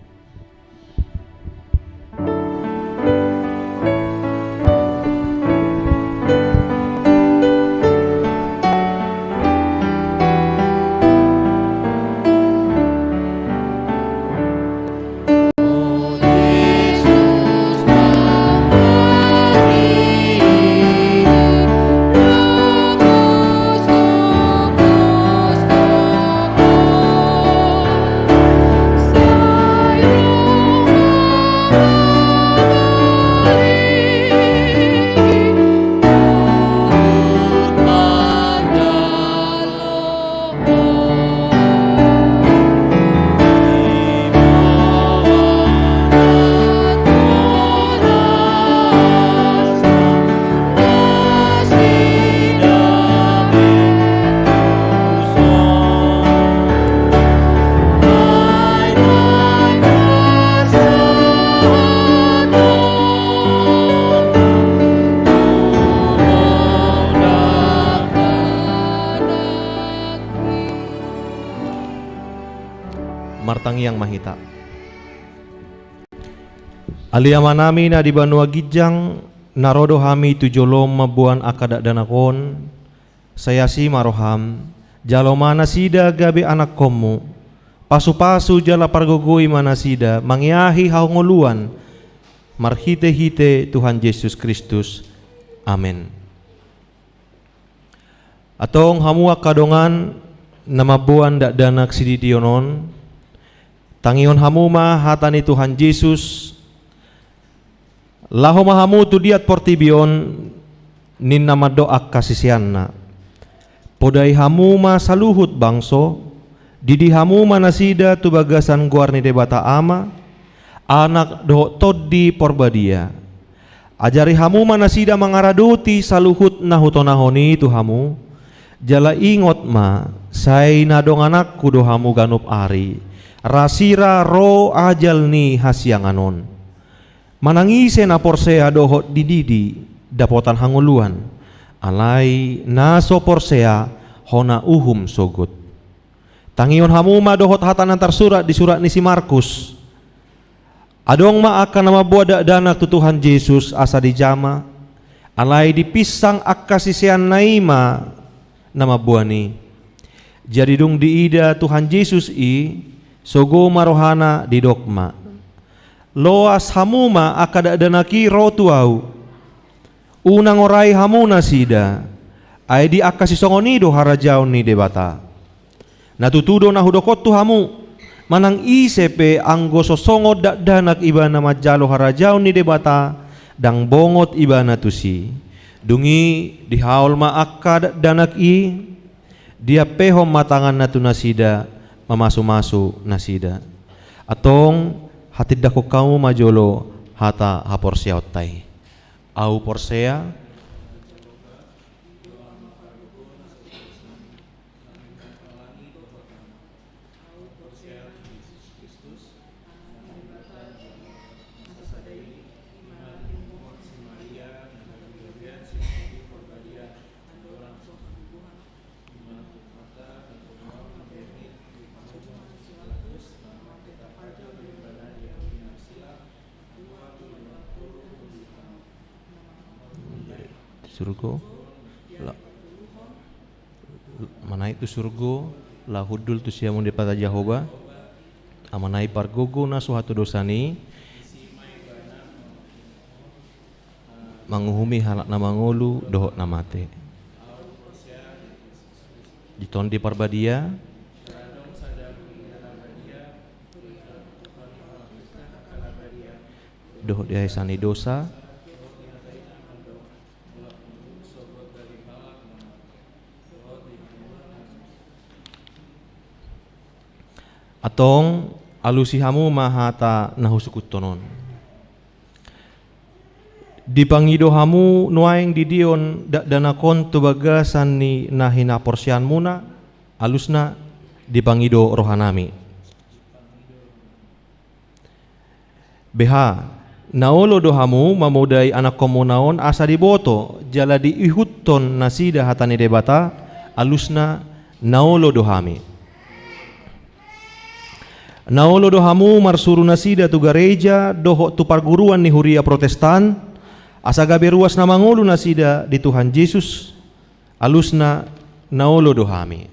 Martangiang ma hita. Ale Amanami na di banua ginjang, na ro do hami tu jolom mamboan angka dakdanak on, sai asi ma roham, jalo ma nasida gabe anakkonmu, pasupasu jala pargogoi ma nasida mangeahi hangoluan, marhitehite Tuhan Jesus Kristus. Amen. Antong hamu angka dongan na mamboan dakdanak sididion on, tangihon hamu ma hata ni Tuhan Jesus, laho ma hamu tu liat portibi on, ninna mandok angka siseanna. Podai hamu ma saluhut bangso, didi hamu ma nasida tu bagasan goar ni Debata Ama, Anak dohot Tondi Porbadia. Ajari hamu ma nasida mangaradoti saluhut na hutonahon i tu hamu, jala ingot ma, sai na dongananku do hamu ganup ari, rasira ro ajal ni hasiangan on. Manang ise na porsea dohot dididi dapotan hangoluan, alai na so porsea hona uhum sogot. Tangihon hamu ma dohot hata na tarsurat di surat ni si Markus. Adong ma angka na mamboan dakdanak tu Tuhan Jesus asa dijama, alai dipinsang angka siseanna i ma na mamboan i. Jadi dung diida Tuhan Jesus i, sogo ma rohana, didok ma, loas hamu ma angka dakdanak i ro tu ahu. Unang orai hamu nasida, ai di angka sisongon i do harajaon ni Debata. Na tutu do na hudok on tu hamu, manang ise pe anggo so songon dakdanak ibana manjalo harajaon ni Debata, ndang bongot ibana tusi. Dung i dihaol ma angka dakdanak i, diampehon ma tanganna tu nasida, mamasumasu nasida. Antong hatindangkon hamu ma jolo hata haporseaonta i. Ahu porsea. Tu surgo, la-, manaek tu surgo, laho hundul tu siamun Debata Jahowa, Amanami pargogo na so hatudosan i, manguhumi halak na mangolu dohot na mate. Di Tondi Parbadia. Dohot di hesa ni dosa. Antong, alusi hamu ma hata na husungkunhon on. Dipangido hamu nuaeng didion dakdanak on tu bagasan ni na hinaporseaonmuna, alusna dipangido rohanami. Beha, na olo do hamu mamodai anakkonmuna on asa diboto jala diihuthon nasida hata ni Debata, alusna na olo do hami. Na olo do hamu marsuru nasida tu gareja dohot tu parguruan ni huria Protestan, asa gabe ruas na mangolu nasida di Tuhan Jesus, alusna na olo do hami.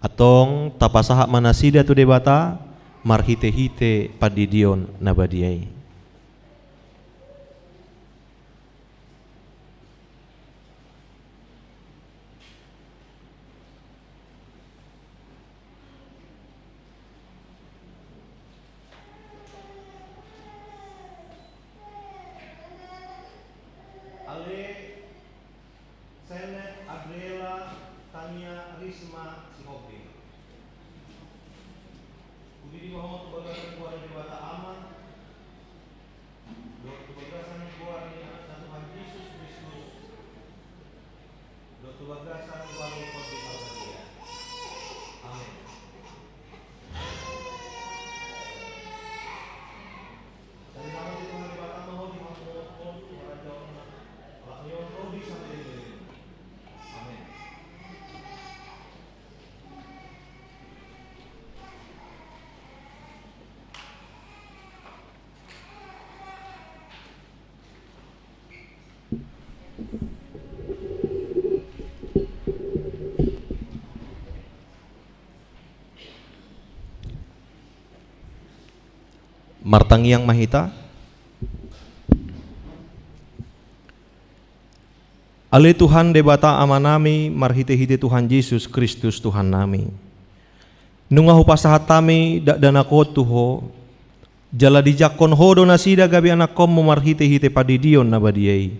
Antong tapasahat ma nasida tu Debata marhitehite pandidion na badia i. Ale Senet Adriela Tania Risma Sihombing. Hudidi ma ho tu bagasan goar ni Debata Ama, dohot tu bagasan goar ni Anakna Tuhan Jesus Kristus, dohot tu bagasan goar ni Tondi Parbadia. Amen. Sai ramoti Tuhan Debata ma ho di hangoluan, di harajaonna, alani on ro di saleleng. Amen. Martangiang ma hita. Ale Tuhan Debata Amanami, marhitehite Tuhan Jesus Kristus Tuhannami, nunga hupasahat hami dakdanak on tu Ho, jala dijangkon Ho do nasida gabe anakkonmu marhitehite pandidion na badia i,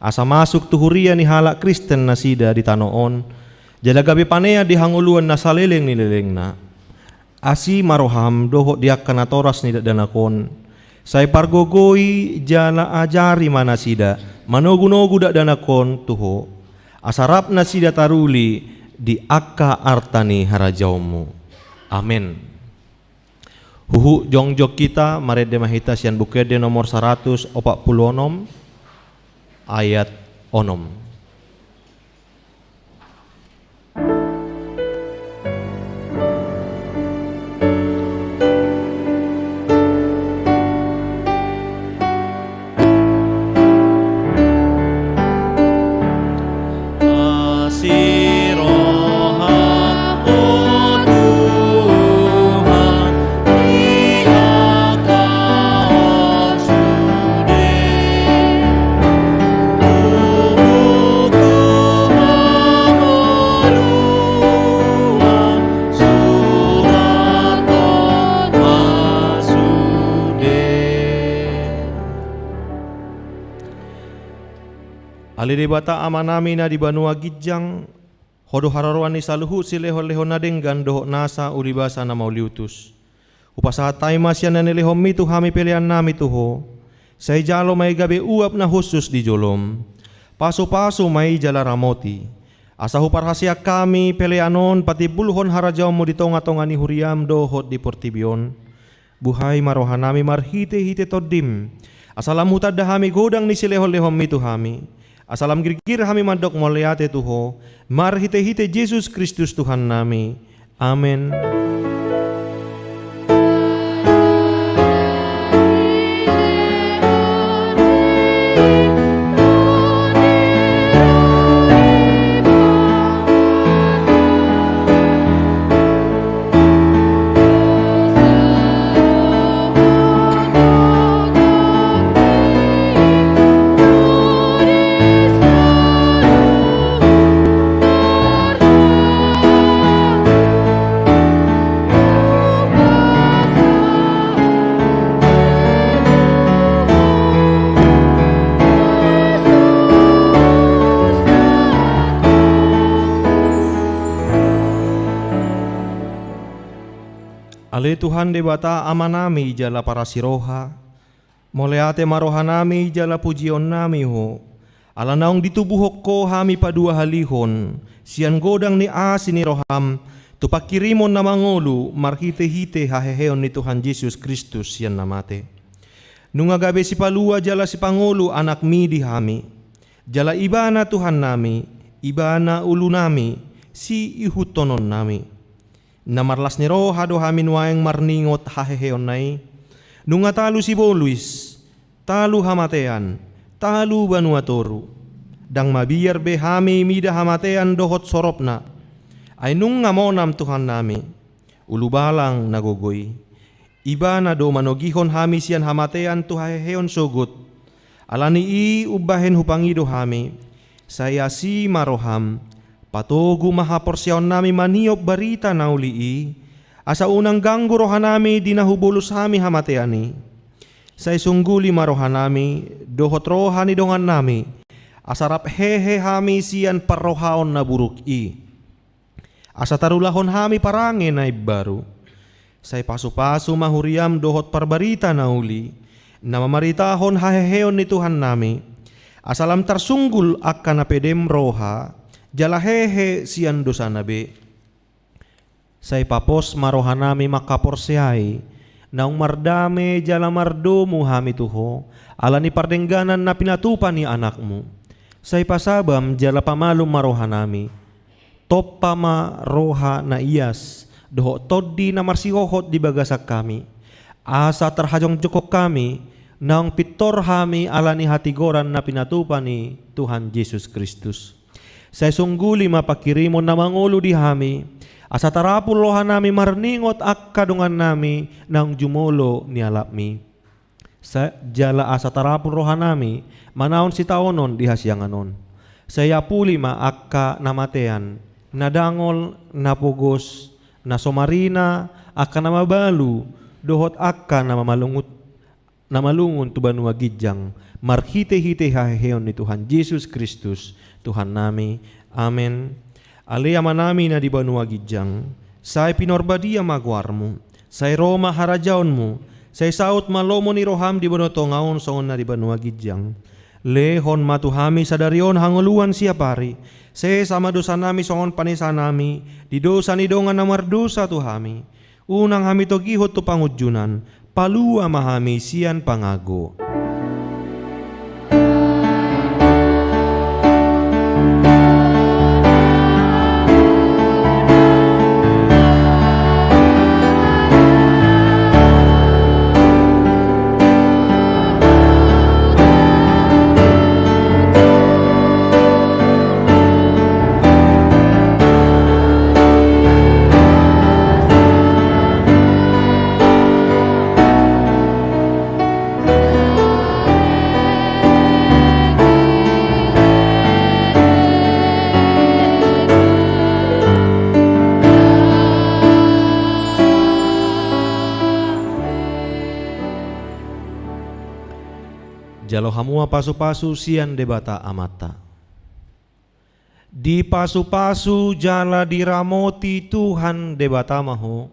asa masuk tu huria ni halak Kristen nasida di tano on, jala gabe panean di hangoluan na saleleng ni lelengna. Asi ma roham dohot di angka natoras ni dakdanak on. Sai pargogoi jala ajari ma nasida manogunogu dakdanak on tu Ho, asa rap nasida taruli di angka arta ni harajaonmu. Amen. Huhut jongjong hita, marende ma hita sian Buku Ende nomor saratus opat pulu onom, ayat onom. Asi roham, o Tuhan, di angka on sude, tubu tu hangoluan, surathon ma sude. Ale Debata Amanami na di banua ginjang, Ho do haroroan ni saluhut silehonlehon na denggan dohot nasa ulibasa na mauliutus. Hupasahat hami ma sian na nilehonmi tu hami peleannami tu Ho. Sai jalo ma i gabe uap na hushus di jolom. Pasupasu ma i jala ramoti, asa huparhaseang hami pelean on patimbulhon harajaonmu di tongatonga ni huriam dohot di portibi on. Buhai ma rohanami marhitehite Tondim, asa lam hutanda hami godang ni silehonlehonmi tu hami, asa lam girgir hami mandok mauliate tu Ho, marhitehite Jesus Kristus Tuhannami. Amen. Ale Tuhan Debata Amanami jala parasi roha, mauliate ma rohanami jala pujionnami Ho, ala naung ditubuhon Ho hami paduahalihon sian godang ni asi ni roham Tu panghirimon na mangolu marhite-hite haheheon ni Tuhan Jesus Kristus sian na mate. Nunga gabe sipalua jala sipangolu AnakMi di hami. Jala Ibana Tuhannami, Ibana ulunami, siihuthononnami. Na marlas ni roha do hami nuaeng marningot haheheonna i. Nunga talu sibolis, talu hamatean, talu banua toru. Ndang mabiar be hami mida hamatean dohot soropna. Ai nunga monam Tuhannami, ulubalang na gogo i. Ibana do manogihon hami sian hamatean tu haheheon sogot. Ala ni i umbahen hupangido hami, sai asi ma roham, patogu ma haporseaonnami maniop barita na uli i, asa unang ganggu rohanami di na hubolus hami hamatean i. Sai sungguli ma rohanami dohot roha ni dongannami, asa rap hehe hami sian parrohaon na buruk i. Asa tarulahon hami parange na imbaru. Sai pasu-pasu ma huriam dohot parbarita na uli, na mamaritahon haheheon ni Tuhannami. Asa lam tarsunggul angka na pedem roha, jala hehe sian dosana be. Sai papos ma rohanami mangkaporseai, naung mardame jala mardomu hami tu Ho, ala ni pardengganan na pinatupa ni AnakMu. Sai pasabam jala pamalum ma rohanami. Tompa ma roha na ias, dohot tondi na marsihohot di bagasan hami. Asa tarhajongjongkon hami, naung pintor hami ala ni hatigoran na pinatupa ni Tuhan Jesus Kristus. Sai sungguli ma panghirimon na mangolu di hami, asa tarapul rohanami marningot angka dongannami naung jumolo nialapmi. Sa-, jala asa tarapul rohanami manaon sitaonon di hasiangan on. Sai apuli ma angka na matean, na dangol, na pogos, na so marina, angka na mabalu, dohot angka na mamalungut, na malungun tu banua ginjang, marhite-hite haheheon ni Tuhan Jesus Kristus, Tuhannami. Amen. Ale Amanami na di banua ginjang, sai pinarbadia ma goarMu, sai ro ma harajaonMu, sai saut ma lomo ni rohaM di banua tonga on songon na di banua ginjang. Lehon ma tu hami sadari on hangoluan siapari, sesa ma dosanami songon panesanami di dosa ni dongan na mardosa tu hami. Unang hami togihon tu pangunjunan, palua ma hami sian pangago. Jalo hamu ma pasu-pasu sian Debata Amanta. Dipasu-pasu jala diramoti Tuhan Debata ma ho.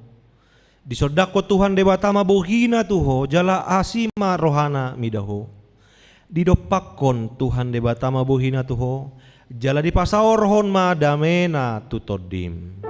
Disondangkon Tuhan Debata ma bohina tu ho, jala asi ma rohana mida ho. Didompakkon Tuhan Debata ma bohina tu ho, jala dipasaorhon ma damena tu tondim.